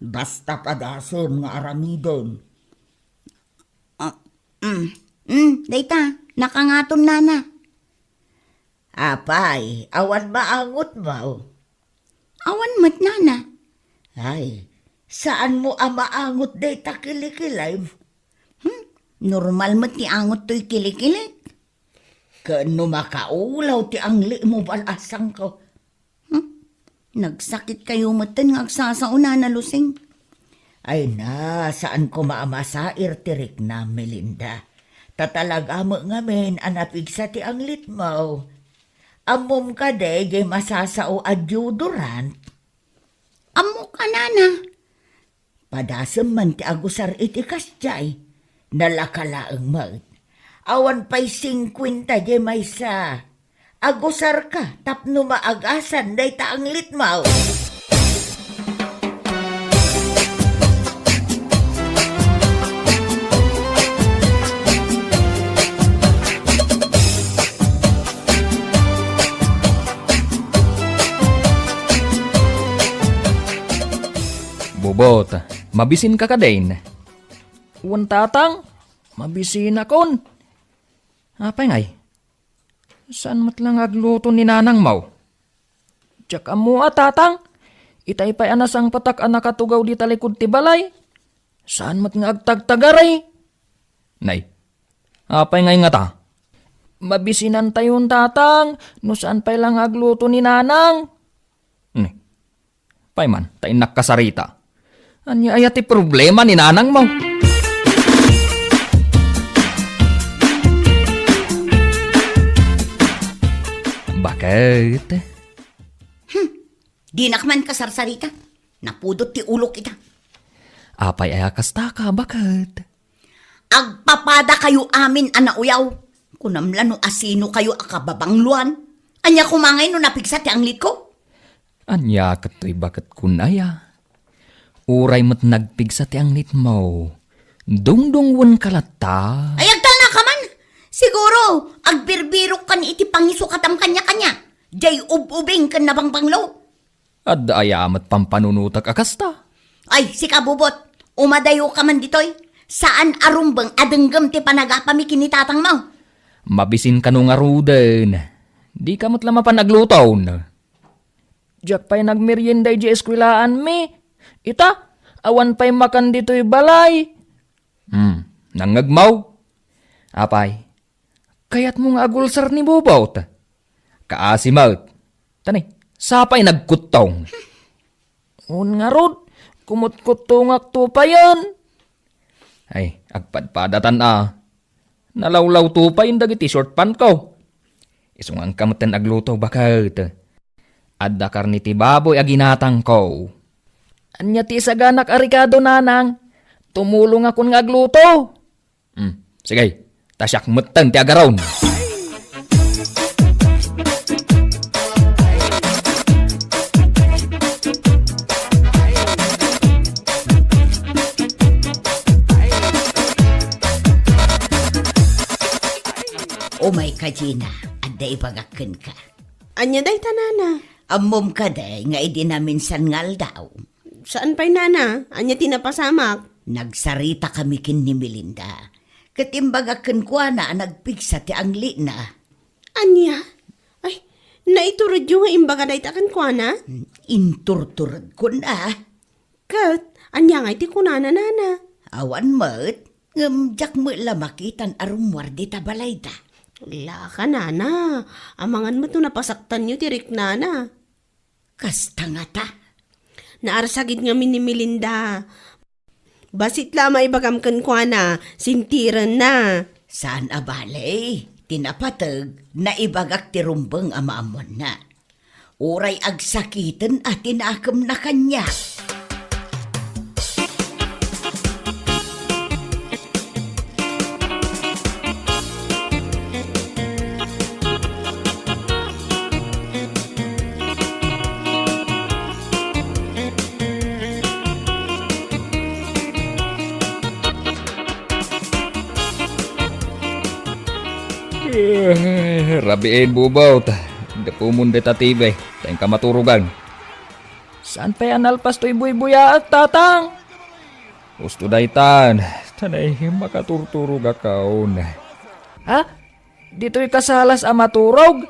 Basta padasem nga aramiden. Ah, mm, mm, dayta, nakangatom, Nana. Apay, awan maangotmo? Awan met, Nana. Ay, saanmo a maangot dayta kilikilem? Hmm, normal met ti angot toy kilikilek. Ken no makaulaw ti anglitmo, bal-asangko. Hmm? Nagsakit kayo metten nga agsasao, Nana Lusing. Ay na, saan koma a masair ti riknam, Melinda. Ta talaga met ngamin a napigsa ti anglitmo. Ammom kadi jay masasao a deodorant? Ammok a, Nana. Padasem man ti agusar iti kasdiay. Nalaka laeng met. Awan pay singkuenta jay maysa. Agusarka tapno maagasan dayta anglitmo. Bubot, mabisinka kadin? Wen, Tatang, mabisinakon. Apay ngay? Saan met la nga agluto ni nanangmo? Diak ammo a, Tatang. Itay pay a nasangpetak a nakatugaw dita likud ti balay. Saan met nga agtagtagari. Nay, apay ngay ngata? Mabisinantayon, Tatang, no saan pay la nga agluto ni nanang. Nay, pay man, ta innak kasarita. Ania aya ti problema ni nanangmo? Baket. Hmm, dinak man kasarsarita. Napudot ti ulok ita. Apay aya kastaka, baket? Agpapadakayo amin a nauyaw. Kunam la no asino kayo a kababangloan. Ania koma ngay no napigsa ti anglitko? Ania ket toy baket kun aya? Uray met nagpigsa ti anglitmo, dungdungwenka latta. Ay, agtalnaka man! Siguro, agbirbirokan iti pangisukatam kaniakania. Jay ub-ubing ken nabangbanglo. Adda aya met pampanunotek a kasta? Ay, sika, Bubot, umadayoka man ditoy. Saan a rumbeng a denggem ti panagapami ken ni tatangmo. Mabisin kano ngaruden. Dika met la mapan agluton. Diak pay nagmerienda idiay eskuelaanmi. Ita, awan pay makan ditoy balay. Hmm, nangngegmo? Apay, kayatmo nga agulsar ni Bubot? Kaasi met. Tani, sapay nagkuttong. Un ngarud, kumutkuttongak to payen. Ay, agpadpadatan a. Nalawlaw to payen dagiti short pantko. Isunganka metten agluto, baket. Adda karne ti baboy a ginatangko. Ania ti isaganak a rekado, nanang? Tumulongakon nga agluto. Hmm, sige. Ta siak metten ti agaron. Umayka, Gina. Adda ibagak kenka. Ania dayta, nana? Ammom kadi nga idi naminsan nga aldaw? Saan pay, nana? Ania ti napasamak? Nagsaritakami ken ni Melinda. Ket imbagak kenkuana a nagpigsa ti anglitna. Ania? Ay, naituredyo nga imbaga dayta kenkuana? Inturturedkon a. Ket, ania ngay ti kunana, nana? Awan met, ngem diak met la makitan a rummuar dita balayda. Laka, nana, amangan met no napasaktanyo ti riknana. Kasta ngata? Naarsagid ngamin ni Melinda. Bassit la a maibagam kenkuana, sintirenna. Saan a bale, ti napateg, naibagak ti rumbeng a maammoanna. Uray agsakiten a ti nakemna kaniak. Eh, rabiin, Bubot. Dapumon dita T V, ta inka maturogan. Saan pay a nalpas toy buybuyaak, Tatang? Husto daytan, ta naihi makaturturogakon. Ha? Ditoy kasalas a maturog?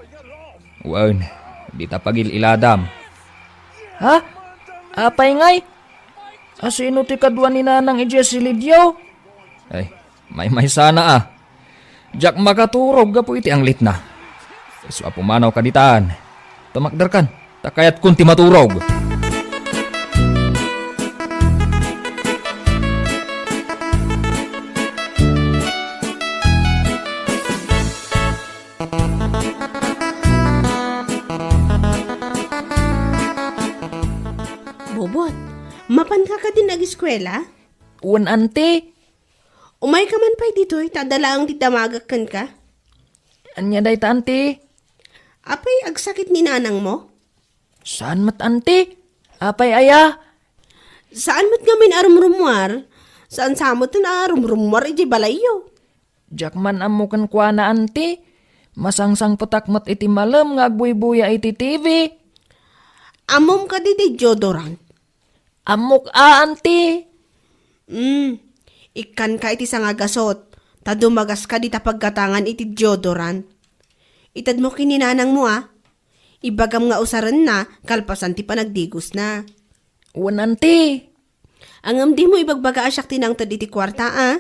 Wen, dita pagil-iladam. Ha? Apay ngay? Asino ti kadua ni Nanang idiay silidyo? Ay, maymaysana a. Diak makaturog gapu iti anglitna. Isu a pumanawka ditan. Tumakderkan, ta kayatkon ti maturog. Bobot, mapanka kadin ageskuela? Wen, anti. Umayka man pay ditoy, ta adda laeng ti damagak kenka. Ania dayta, anti? Apay, agsakit ni nanangmo? Saan met, anti? Apay aya? Saan met ngamin a rumrummuar? Saan sa met a rumrummuar idiay balayyo? Diak man ammo kenkuana, anti. Masangsangpetak met iti malem nga agbuybuya iti T V. Ammom kadi ti deodorant? Ammok a, anti. Mm, ikkanka iti sangagasut, ta dumagaska dita paggatangan iti deodorant. Itedmo ken ni nanangmo a. Ibagam nga usarenna kalpasan ti panagdigosna. Wen, anti. Ngem dimo ibagbaga a siak ti nangted iti kuarta a.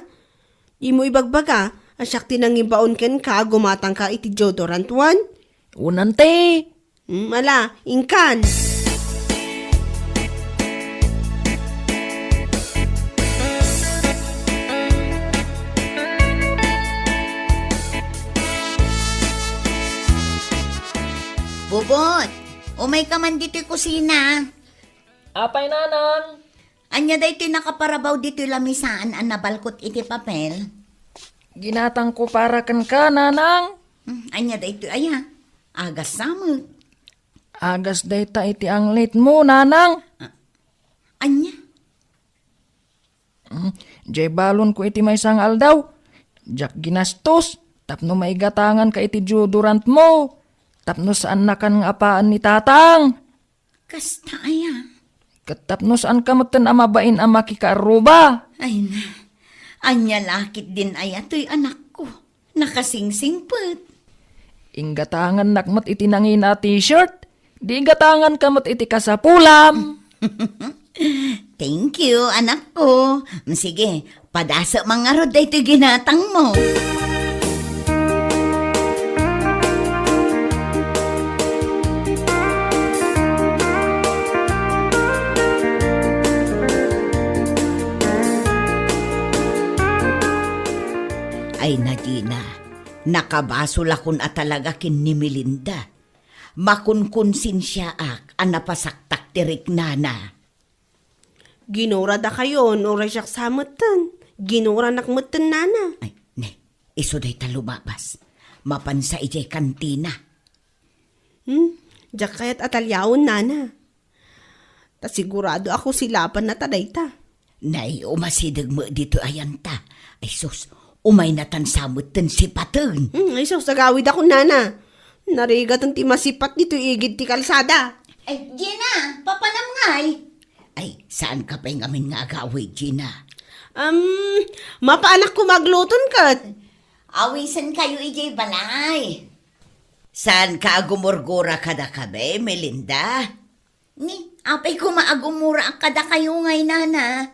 Dimo ibagbaga a siak ti nangibaon kenka a gumatangka iti deodorant, wen? Wen, anti. Hmm, ala, inkan. Bubot, umayka man ditoy kusina. Apay, nanang? Ania daytoy nakaparabaw ditoy lamisaan a nabalkot iti papel? Ginatangko para kenka, nanang. Hmm, ania daytoy aya? Agas sa met. Agas dayta iti anglitmo, nanang. Ah, ania? Hmm, diay balonko iti maysa nga aldaw. Diak ginastos tapno maigatanganka iti deodorantmo. Tapno saannakan nga apaen ni tatang. Kasta aya? Ket tapno saanka metten a mabain a makikaarruba. Ay na, ania la ketdin aya toy anakko? Nakasingsingpet. Inggatangannak met iti nangina a t-shirt. Di igatanganka met iti kasapulam. Thank you, anakko. Sige, padasek man ngarud daytoy ginatangmo. Ay, Nadina, nakabasolakon a talaga ken ni Melinda. Makunkonsensiaak a napasaktak ti riknana. Ginuradakayon, uray siak sa metten. Ginuranak metten, nana. Ay, ne, isu dayta lumabas. Mapansa idiay kantina. Hmm, diak kayat a taliawen, nana. Ta sigurado a kusilapanna ta dayta. Nay, umasideg met ditoy ayanta. Ay sus, umaynatan sa metten sipaten. Hmm, ay sus, agawidakon, nana. Narigaten ti masipat ditoy igid ti kalsada. Ay, Gina, papanam ngay? Ay, saanka pay ngamin nga agawid, Gina? Um, mapaanak ko magluton ket. Awisan kayo idiay balay. Saanka agumurgura kadakami, Melinda? Ni, apay koma agumura kadakayo ngay, nana?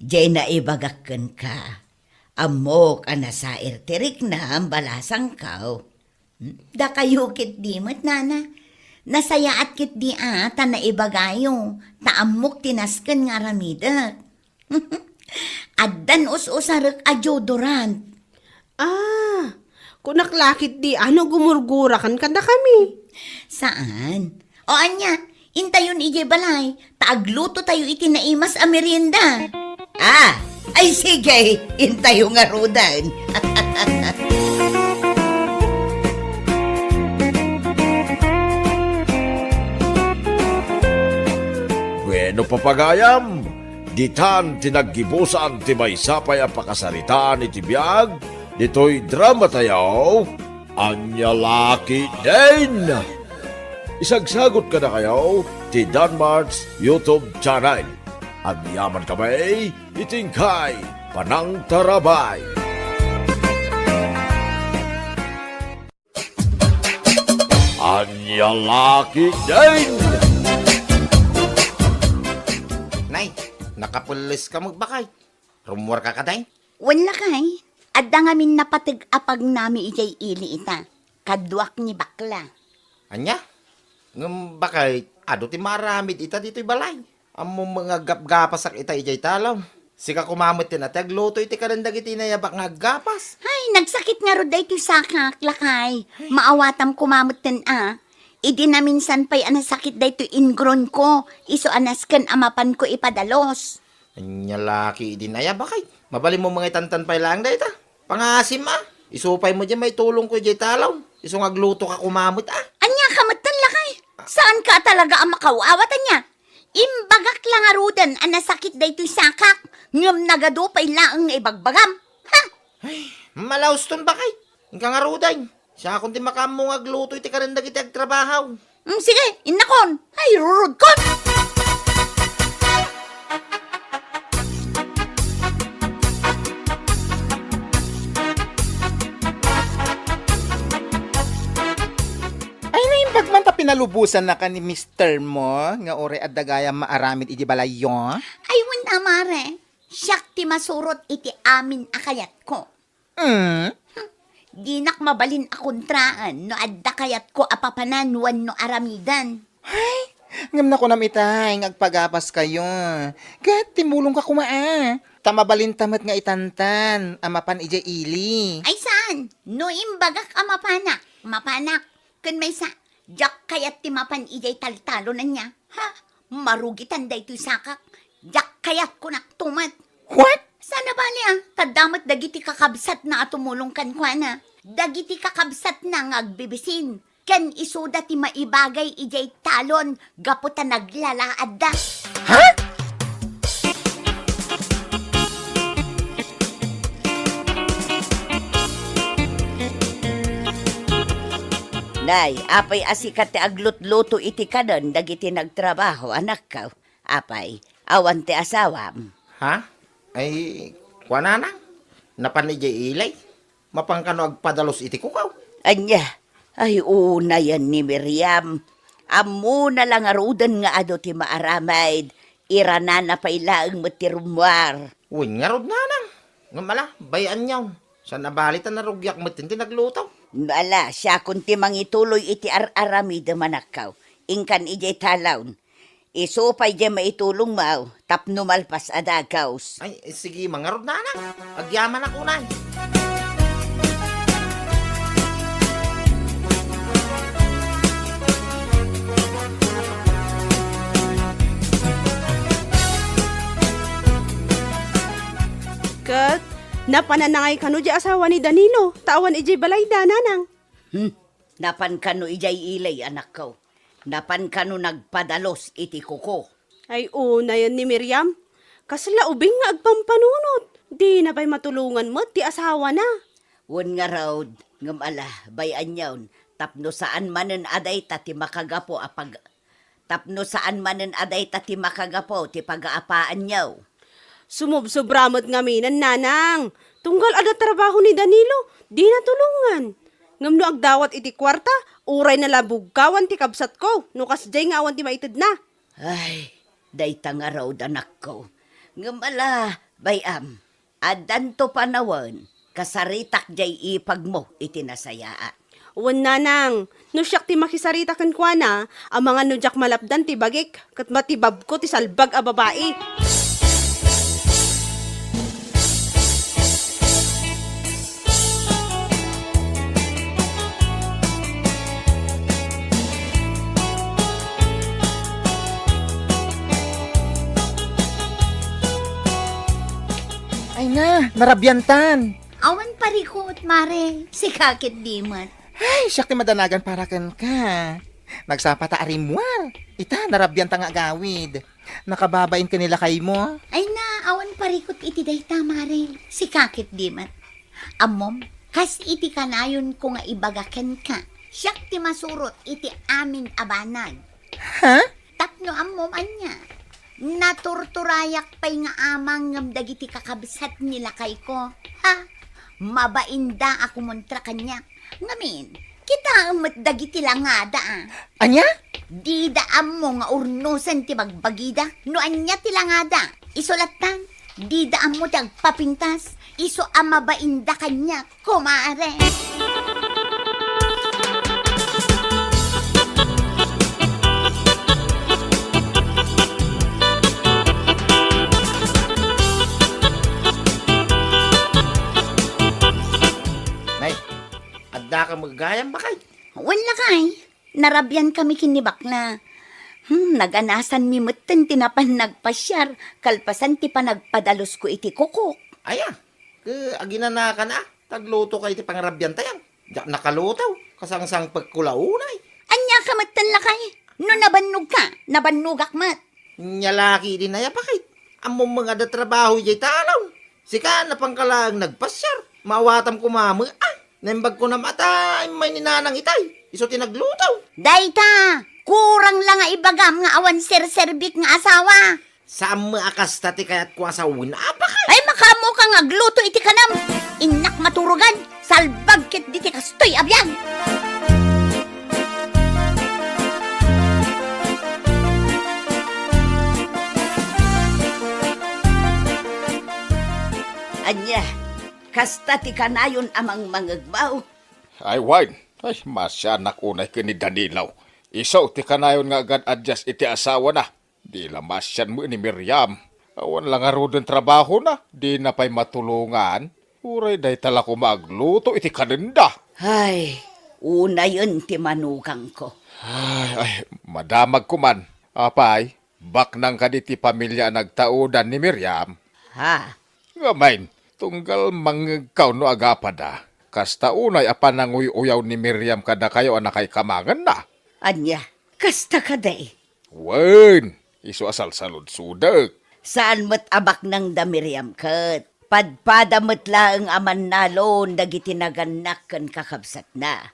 Jay naibagak kenka. Ammok a nasair ti riknam, balasangko. Hmm? Dakayo ketdi met, nana. Nasayaat ketdi a ta naibagayo, ta ammok ti nasken nga aramidek. Addan us-usarek a deodorant. Ah, kunak la ketdi a no gumurgurakan kadakami. Saan? O ania, intayon idiay balay, ta aglutotayo iti naimas a merienda. Ah, ay sige, intayo ngaruden. Bueno, papagayam, ditan ti naggibusan ti maysa pay a pakasaritaan iti biag ditoy dramatayo, Ania La Ketdin. Isagsagut kadakayo ti Danmart's YouTube channel. Agyaman kami iti inkay panangtarabay. Ania La Ketdin. Nay, nakapelles ka met, bakay? Rummuarka kadi? Wen lakay, adda ngamin napateg a pagnami idiay ili ita. Kaduak ni bakla. Ania? Ngem bakay, adu ti maaramid ita ditoy balay. Ammom nga aggapgapasak ita idiay talon. Sika koma metten a ti agluto iti kanen dagiti inayabak nga aggapas. Ay, nagsakit ngarud daytoy sakak, lakay. Ay. Maawatam koma metten a. Idi naminsan pay a nasakit daytoy ingronko, isu a nasken a mapanko ipadalos. Ania la ketdin aya, bakay? Mabalinmo nga itantan pay laeng dayta. Pangasim a. Isu pay met diay maitulongko idiay talon. Isu nga aglutoka koma met a. Ania ka metten, lakay? Saanka talaga a makaw-awat, ania? Imbagak la ngaruden a nasakit daytoy sakak, ngem nagadu pay laeng nga ibagbagam. Ha? Ay, malauston, bakay. Inka ngaruden. Siakon ti makaammo nga agluto iti kanen dagiti agtrabaho. Mm, sige, innakon. Ay, rurudkon! Ay, naimbag man ta pinalubosannaka ni mister mo nga uray adda gayam maaramid iti balayyo? Ay, wen a, mare. Siak ti masurot iti amin a kayatko. Mm? Dinak mabalin a kontraen no adda kayatko a papanan wenno aramiden. Ay, ngem nakunam itay nga agpagapaskayo. Ket timulongka koma a. Ta mabalinta met nga itantan a mapan idiay ili. Ay saan? No imbagak a mapanak, mapanak. Ken maysa, diak kayat ti mapan idiay taltalon ania. Ha? Marugitan daytoy sakak. Diak kayat, kunakto met. What? Saan a bali a, ta adda met dagiti kakabsatna a tumulong kenkuana. Dagiti kakabsatna nga agbibisin, ken isuda ti maibagay idiay talon gapu ta naglalaadda. Ha? Nay, apay a sika ti aglutluto iti kanen dagiti nagtrabaho, anakko? Apay, awan ti asawam? Ha? Ay, kuanana? Napan idiay ili? Mapan kano agpadalos iti kukaw? Ania? Ay, unayen ni Miriam. Ammona la ngaruden nga adu ti maaramid. Iranana pay laeng met ti rummuar. Wen ngarud, nanang. Ngem ala, bay-anyon. Saan a bali ta narugiak met ti nagluto. Ala, siakon ti mangituloy iti ar-aramidem, anakko. Inkan idiay talon. Isu pay diay maitulongmo tapno malpas a dagus. Ay, sige, mangarud, nanang. Agyamanak unay. Ket, napananangay kano diay asawa ni Danilo, ta awan idiay balayda, nanang. Hmm, napan kano idiay ili, anakko? Napan kano nagpadalos iti kuko? Ay, unayen ni Miriam. Kasla ubing nga agpampanunot. Dina pay matulongan met ti asawana. Wen ngarud, ngem ala, bay-anyon, tapno saan manen a dayta ti makagapu a pag-, tapno saan manen a dayta ti makagapu ti pagaapaanyo. Sumubsobra met ngamin, nanang. Tunggal adda trabaho ni Danilo, dina tulongan. Ngem no agdawat iti kuarta, uray nalabugkawan ti kabsatko, no kasdiay nga awan ti maitedna. Ay, dayta ngarud, anakko. Ngem ala, bay-am, addanto panawen, kasaritak diay ipagmo iti nasayaat. Wen, nanang, no siak ti makisarita kenkuana, amangan no diak malapdan ti bagik, ket matibabko ti salbag a babai. Ay na, narabiantan. Awan parikut, mare. Sika ket di met. Ay, siak ti madanagan para kenka. Nagsapa ta a rimmuar. Ita, narabianta nga agawid. Nakababain ken ni lakaymo. Ay na, awan parikut iti dayta, mare. Sika ket di met. Ammom, kas iti kanayonko nga ibaga kenka, siak ti masurot iti amin a banag. Ha? Tapno ammom ania, naturturayak pay nga amang ngem dagiti kakabsat ni lakayko. Ha? Mabainda a kumontra kaniak. Ngamin, kitaem met dagiti langada, a. Ania? Dida ammo nga urnosen ti bagbagida no ania ti langada. Isu lattan, dida ammo ti agpapintas, isu a mabainda kaniak, kumare. Nay, adda ka met gayam, bakay? Wen, lakay. Narabian kami ken ni bakla. Hmm, naganasanmi metten ti napan nagpasiar, kalpasan ti panagpadalusko iti kukok. Aya, ke aginanakan a, tagluto ka iti pangrabiantayo. Diak nakaluto, kasangsangpekko la unay. Ania ka metten, lakay? No nabannogka, nabannogak met. Nia la ketdi, nay, a bakay. Ammom nga adda trabaho idiay talon. Sika, napanka laeng nagpasiar. Maawatam koma met, a. Naimbag ko na met a immay ni nanang itay. Isu ti nagluto. Dayta, kurang la nga ibagam nga awan serserbik nga asawa. Saan met a kasta ti kayatko a sawen, a bakay. Ay, makaammoka nga agluto iti kanam. Innak maturogan, salbag ketdi ti kastoy a biag. Ania, kasta ti kanayon a mangmangegmo? Ay, wen. Ay, masianak unay ken ni Danilo. Isu ti kanayon nga agad-adyas iti asawana. Di la masian met ni Miriam. Awan la ngaruden trabahona, dina pay matulongan. Uray dayta la koma agluto iti kanenda. Ay, unayen ti manugangko. Ay, ay, madamag koman. Apay, baknang kadi ti pamilia a nagtaudan ni Miriam? Ha? Ngamin, tunggal mangngegkaw no agapada, kasta unay a pananguy-uyaw ni Miriam kadakayo a nakaikamangenna. Ania, kasta kadi? Wen, isu a salsaludsodek. Saan met a baknang da Miriam ket. Padpada met laeng a mannalon dagiti nagannak ken kakabsatna.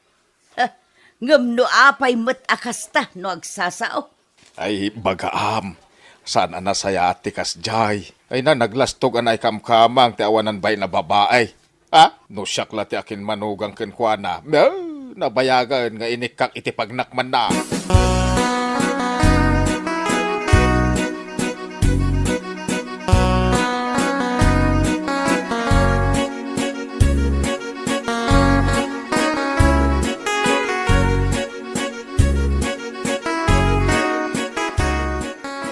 Ha, ngem no apay met a kasta no agsasao? Ay, bagaam, saan a nasayaat ti kasdiay. Ay na, naglastog a naikamkamang ti awanan bain a babai. Ha? No siak la ti akinmanugang kenkuana, eh, nabayagen nga inikkak iti pagnakmanna.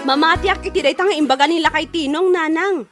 Mamatiak iti dayta nga imbaga ni lakay Tinong, nanang.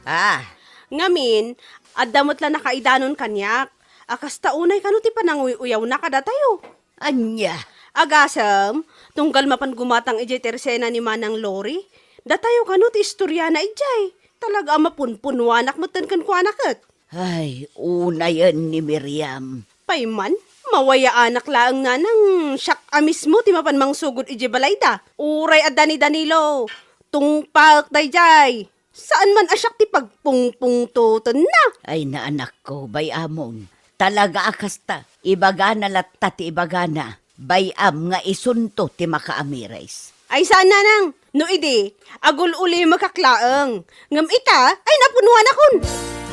Ah. Ngamin, adda met la nakaidanon kaniak. A kasta unay kano ti pananguy-uyawna kadatayo. Ania? Agasem, tunggal mapan gumatang idiay tersena ni Manang Lori, datayo kano ti istoriana idiay. Talaga a mapunpunuanak metten kenkuana ket. Ay, unayen ni Miriam. Pay man, mawayaanak laeng nanang siak a mismo ti mapan mangsugod idiay balayda. Uray adda ni Danilo, tungpaek daydiay. Saan man a siak ti pagpungpungtotenna. Ay, naanakko, bay-amon. Talaga a kasta, ibagana latta ti ibagana. Bay-am nga isunto ti makaamiris. Ay, saan, nanang? No idi, agul-ulimekak laeng. Ngem ita, ay napunuanakon.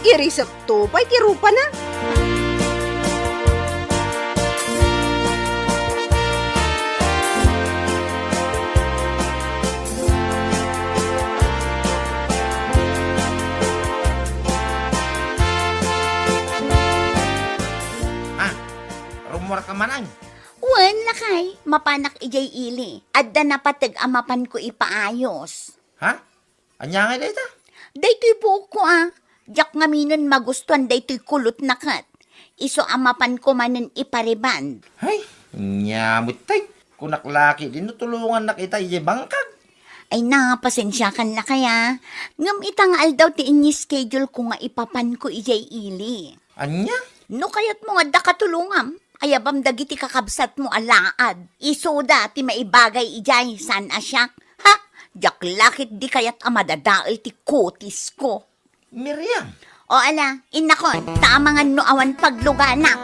Irisekto pay ti rupana. Ah, rummuarka man, ay? Wen, lakay, mapanak idiay ili. Adda napateg a mapanko ipaayos. Ha? Ania ngay dayta? Daytoy buokko a. Diak ngaminen magustuan daytoy kulotna ket. Isu a mapanko manen ipariband. Hay, ania met tay. Kunak la ketdin no tulongannak ita idiay bangkag. Ay na, pasensiakan lakay a. Ngem ita nga aldaw ti ini-schedule ko nga ipapanko idiay ili. Ania? No kayatmo nga adda katulongam, ayabam dagiti kakabsatmo a laad. Isuda ti maibagay idiay, saan a siak. Ha? Diak la ketdi kayat a madadael ti kutisko. Miriam! O ala, innakon, ta amangan no awan paglugana.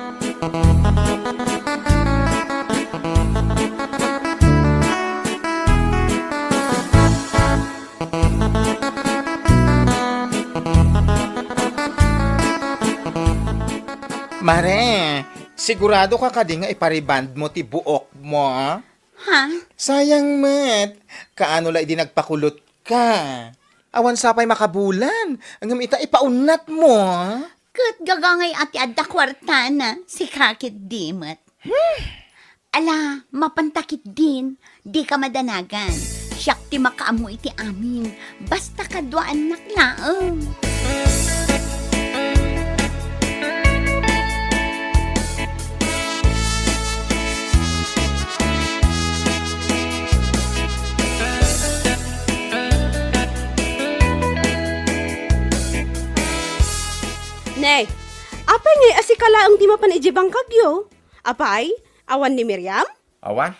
Mare, sigurado ka kadi nga ipariband mo ti buokmo, a? Ha? Sayang met. Kaano la idi nagpakulot ka? Awan sa pay makabulan, ngem ita ipaunnat mo, a? Ket gagangay a ti adda kuartana, sika ketdi met. Hmm. Ala, mapanta ketdin, dika madanagan. Siak ti makaammo iti amin, basta kaduaannak laeng. Ne, apay ngay a sika laeng ti mapan idiay bangkagyo? Apay, awan ni Miriam? Awan,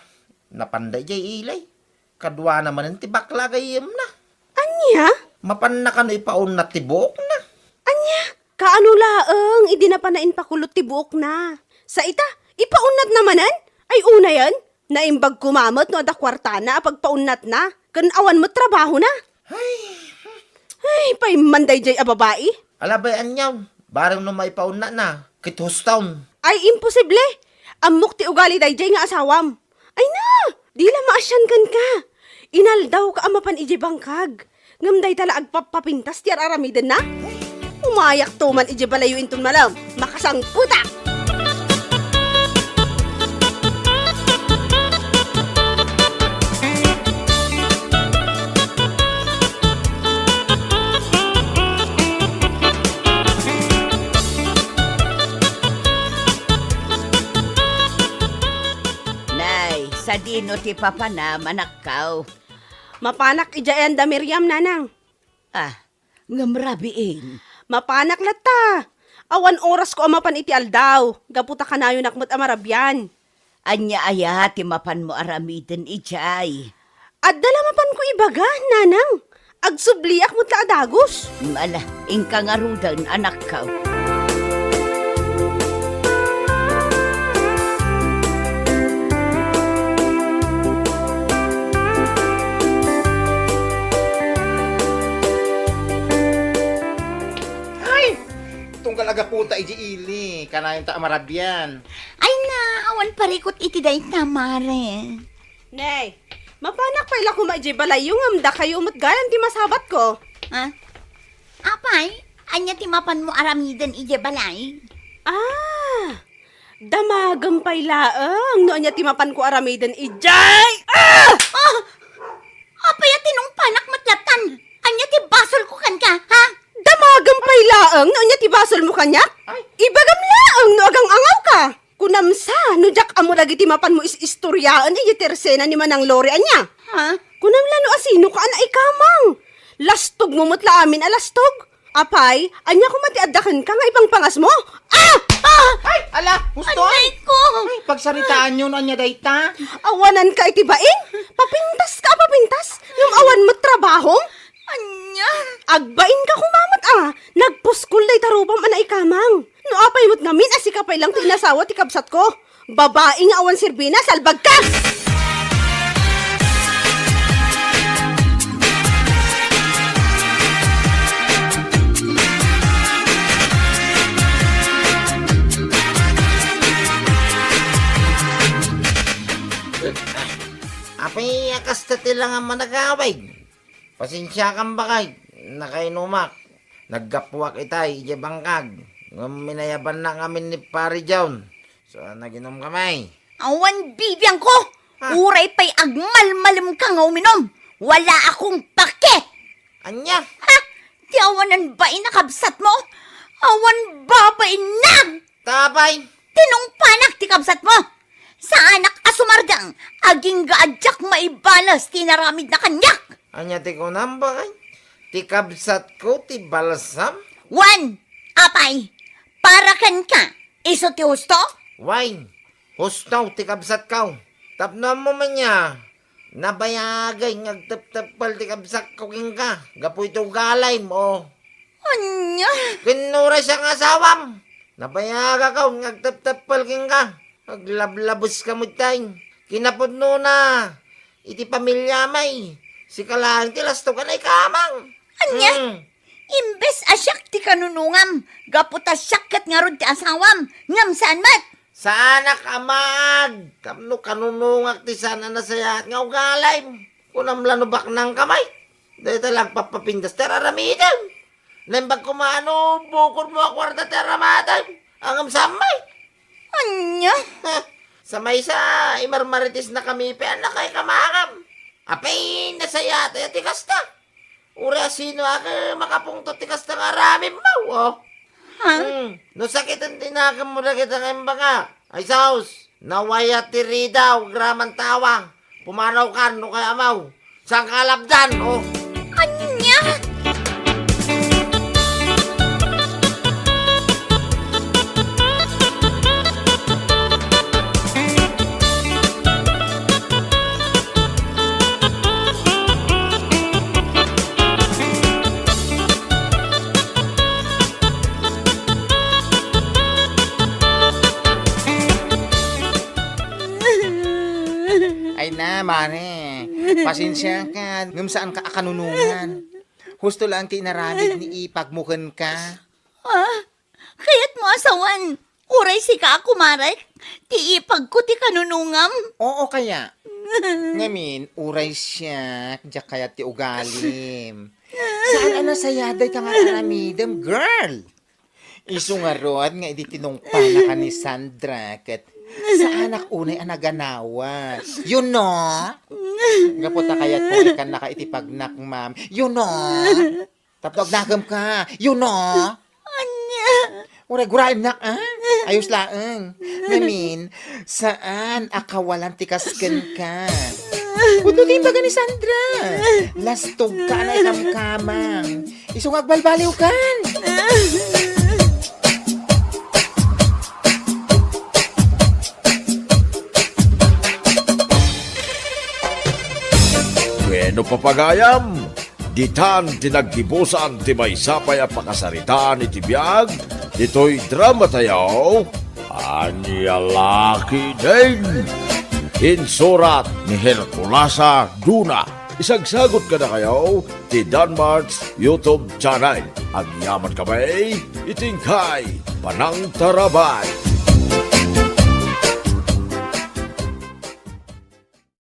napanda idiay ili. Kaduana manen ti bakla a gayyemna. Ania? Mapanna kano ipaunnat ti buokna. Ania? Kaano laeng idi napanna impakulot ti buokna? Sa ita, ipaunnatna manen? Ay unayen, naimbag koma met no adda kuartana a pagpaunnatna, ken awan met trabahona. Ay. Ay, pay man daydiay a babai. Ala bay, aniam, bareng no maipaunnatna, ket huston. Ay, imposible! Ammok ti ugali daydiay nga asawam. Ay na, di la maasian kenka. Inaldawka a mapan idiay bangkag. Ngem dayta la agpappapintas ti ar-aramidenna. Umayakto man idiay balayyo inton malem. Makasangpetak! Nay, sadino ti papanam, anakko? Mapanak idiay ayan da Miriam, nanang. Ah, ngem rabiin. Mapanak latta. Awan orasko a mapan iti aldaw, gapu ta kanayonak met a marabian. Ania aya ti mapanmo aramiden idiay? Adda la mapanko ibaga, nanang. Agsubliak met la a dagus. Ala, inka ngaruden, anakko. Ay! Tunggal a gaputa idiay ili, kanayonta a marabian. Ay na, awan parikut iti dayta, mare. Nay, mapanak pay la koma idiay balayyo ngem dakayo met gayam ti masabatko. Ha? Apay, ania ti mapanmo aramiden idiay balay? Ah, damagem pay laeng no ania ti mapanko aramiden idiay. Ah! Ah! Apay a tinungpanak met lattan? Ania ti basolko kenka, ha? Damagem pay laeng no ania ti basolmo kaniak? Ay. Ibagam laeng no agang-angawka. Kunam sa, no diak ammo dagiti mapanmo is-istoriaen idiay tersena ni Manang Lori, ania? Ha? Kunam la no asinoka a naikamang. Lastogmo met la amin a lastog. Apay, ania koma ti adda kenka nga ipangpangasmo? Ah! Ah! Ay, ala, husto, ay! Anay ko! Ay, pagsaritaanyo no ania dayta. Awananka iti bain? Papintaska a papintas? Ngem awan met trabahom? Ania? Agbainka koma met a, nagpuskol dayta rupam a naikamang. No apay met ngamin a sika pay lang ti inasawa ti kabsatko. Babai nga awan serbina, salbagka! Kasta ti langan managawid. Pasensiakan, bakay, nakainumak. Naggapuak itay idiay bangkag. Ngem inayabannak ngamin ni Pari John. So, naginom kami. Awan bibiangko! Ha? Uray pay agmalmalemka nga uminom. Wala akong pake! Ania? Ha? Ti awanan bain a kabsatmo? Awan babainnak! Tapay? Tinungpanak ti kabsatmo! Saanak a sumardeng, agingga a diak maibales ti inaramidna kaniak! Ania ti kunam, bakay? Ti kabsatko ti balsam? Wen, apay, para kenka, isu ti husto? Wen, husto ti kabsatko. Tapno ammo man nia, nabayagay nga agtepteppel ti kabsatko kenka, gapu iti ugalim, o. Ania? Ken uray siak nga asawam. Nabayagakon nga agtepteppel kenka. Aglablabeska met tay. Kinapudnona, iti pamiliami, sika laeng ti lastogan a ikamang. Ania? Mm. Imbes a siak ti kanunongam, gapu ta siak ket ngarud ti asawam, ngem saan met? Saanak a maag tapno kanunongak ti saan a nasayaat nga ugalim. Kunam la no baknangka met. Dayta la agpappapintas ti ar-aramidem. Naimbag koma no bukodmo a kuarta ti aramidem. Ngem saan met? Ania? Sa maysa, imarmaritisnakami pay a nakaikamangam. Apay, nasayaat aya ti kasta? Uray a sino a makapungtot ti kasta nga aramidmo, o. Ha? Hmm, no sakiten ti nakemmo dagita nga imbaga, ay sus, nawayat ti ridaw, agraman tawa. Pumanawkan no kayamaw. Saan ka alabdan, o? Ania? Ay na, mare. Pasensiaka, ngem saanka a kanunongan. Husto laeng ti inaramid ni ipagmo kenka. Ah, kayatmo a sawen, uray sika a kumarek, ti ipagko ti kanunongam? Oo kaya. Ngamin, uray siak, diak kayat ti ugalim. Saan a nasayaat dayta nga aramidem, girl? Isu ngarud nga idi tinungpanaka ni Sandra ket saanak unay a naganawa. You know? Gapu ta kayatko nga ikkannaka iti pagnakmam. You know? Tapno agnakemka. You know? Ania? Uray guraemnak, a? Ayos laeng. Ngamin, saan a kawalan ti kas kenka? Pudno ti imbaga ni Sandra. Lastogka a naikamkamang. Isu nga agbalbaliwkan. Bueno, papagayam, ditan ti naggibusan ti maysa pay a pakasaritaan iti biag ditoy dramatayo, Ania La Ketdin. Insurat ni Herculasa Duna. Isagsagut kadakayo ti Danmart's YouTube channel. Agyaman kami iti inkay panangtarabay.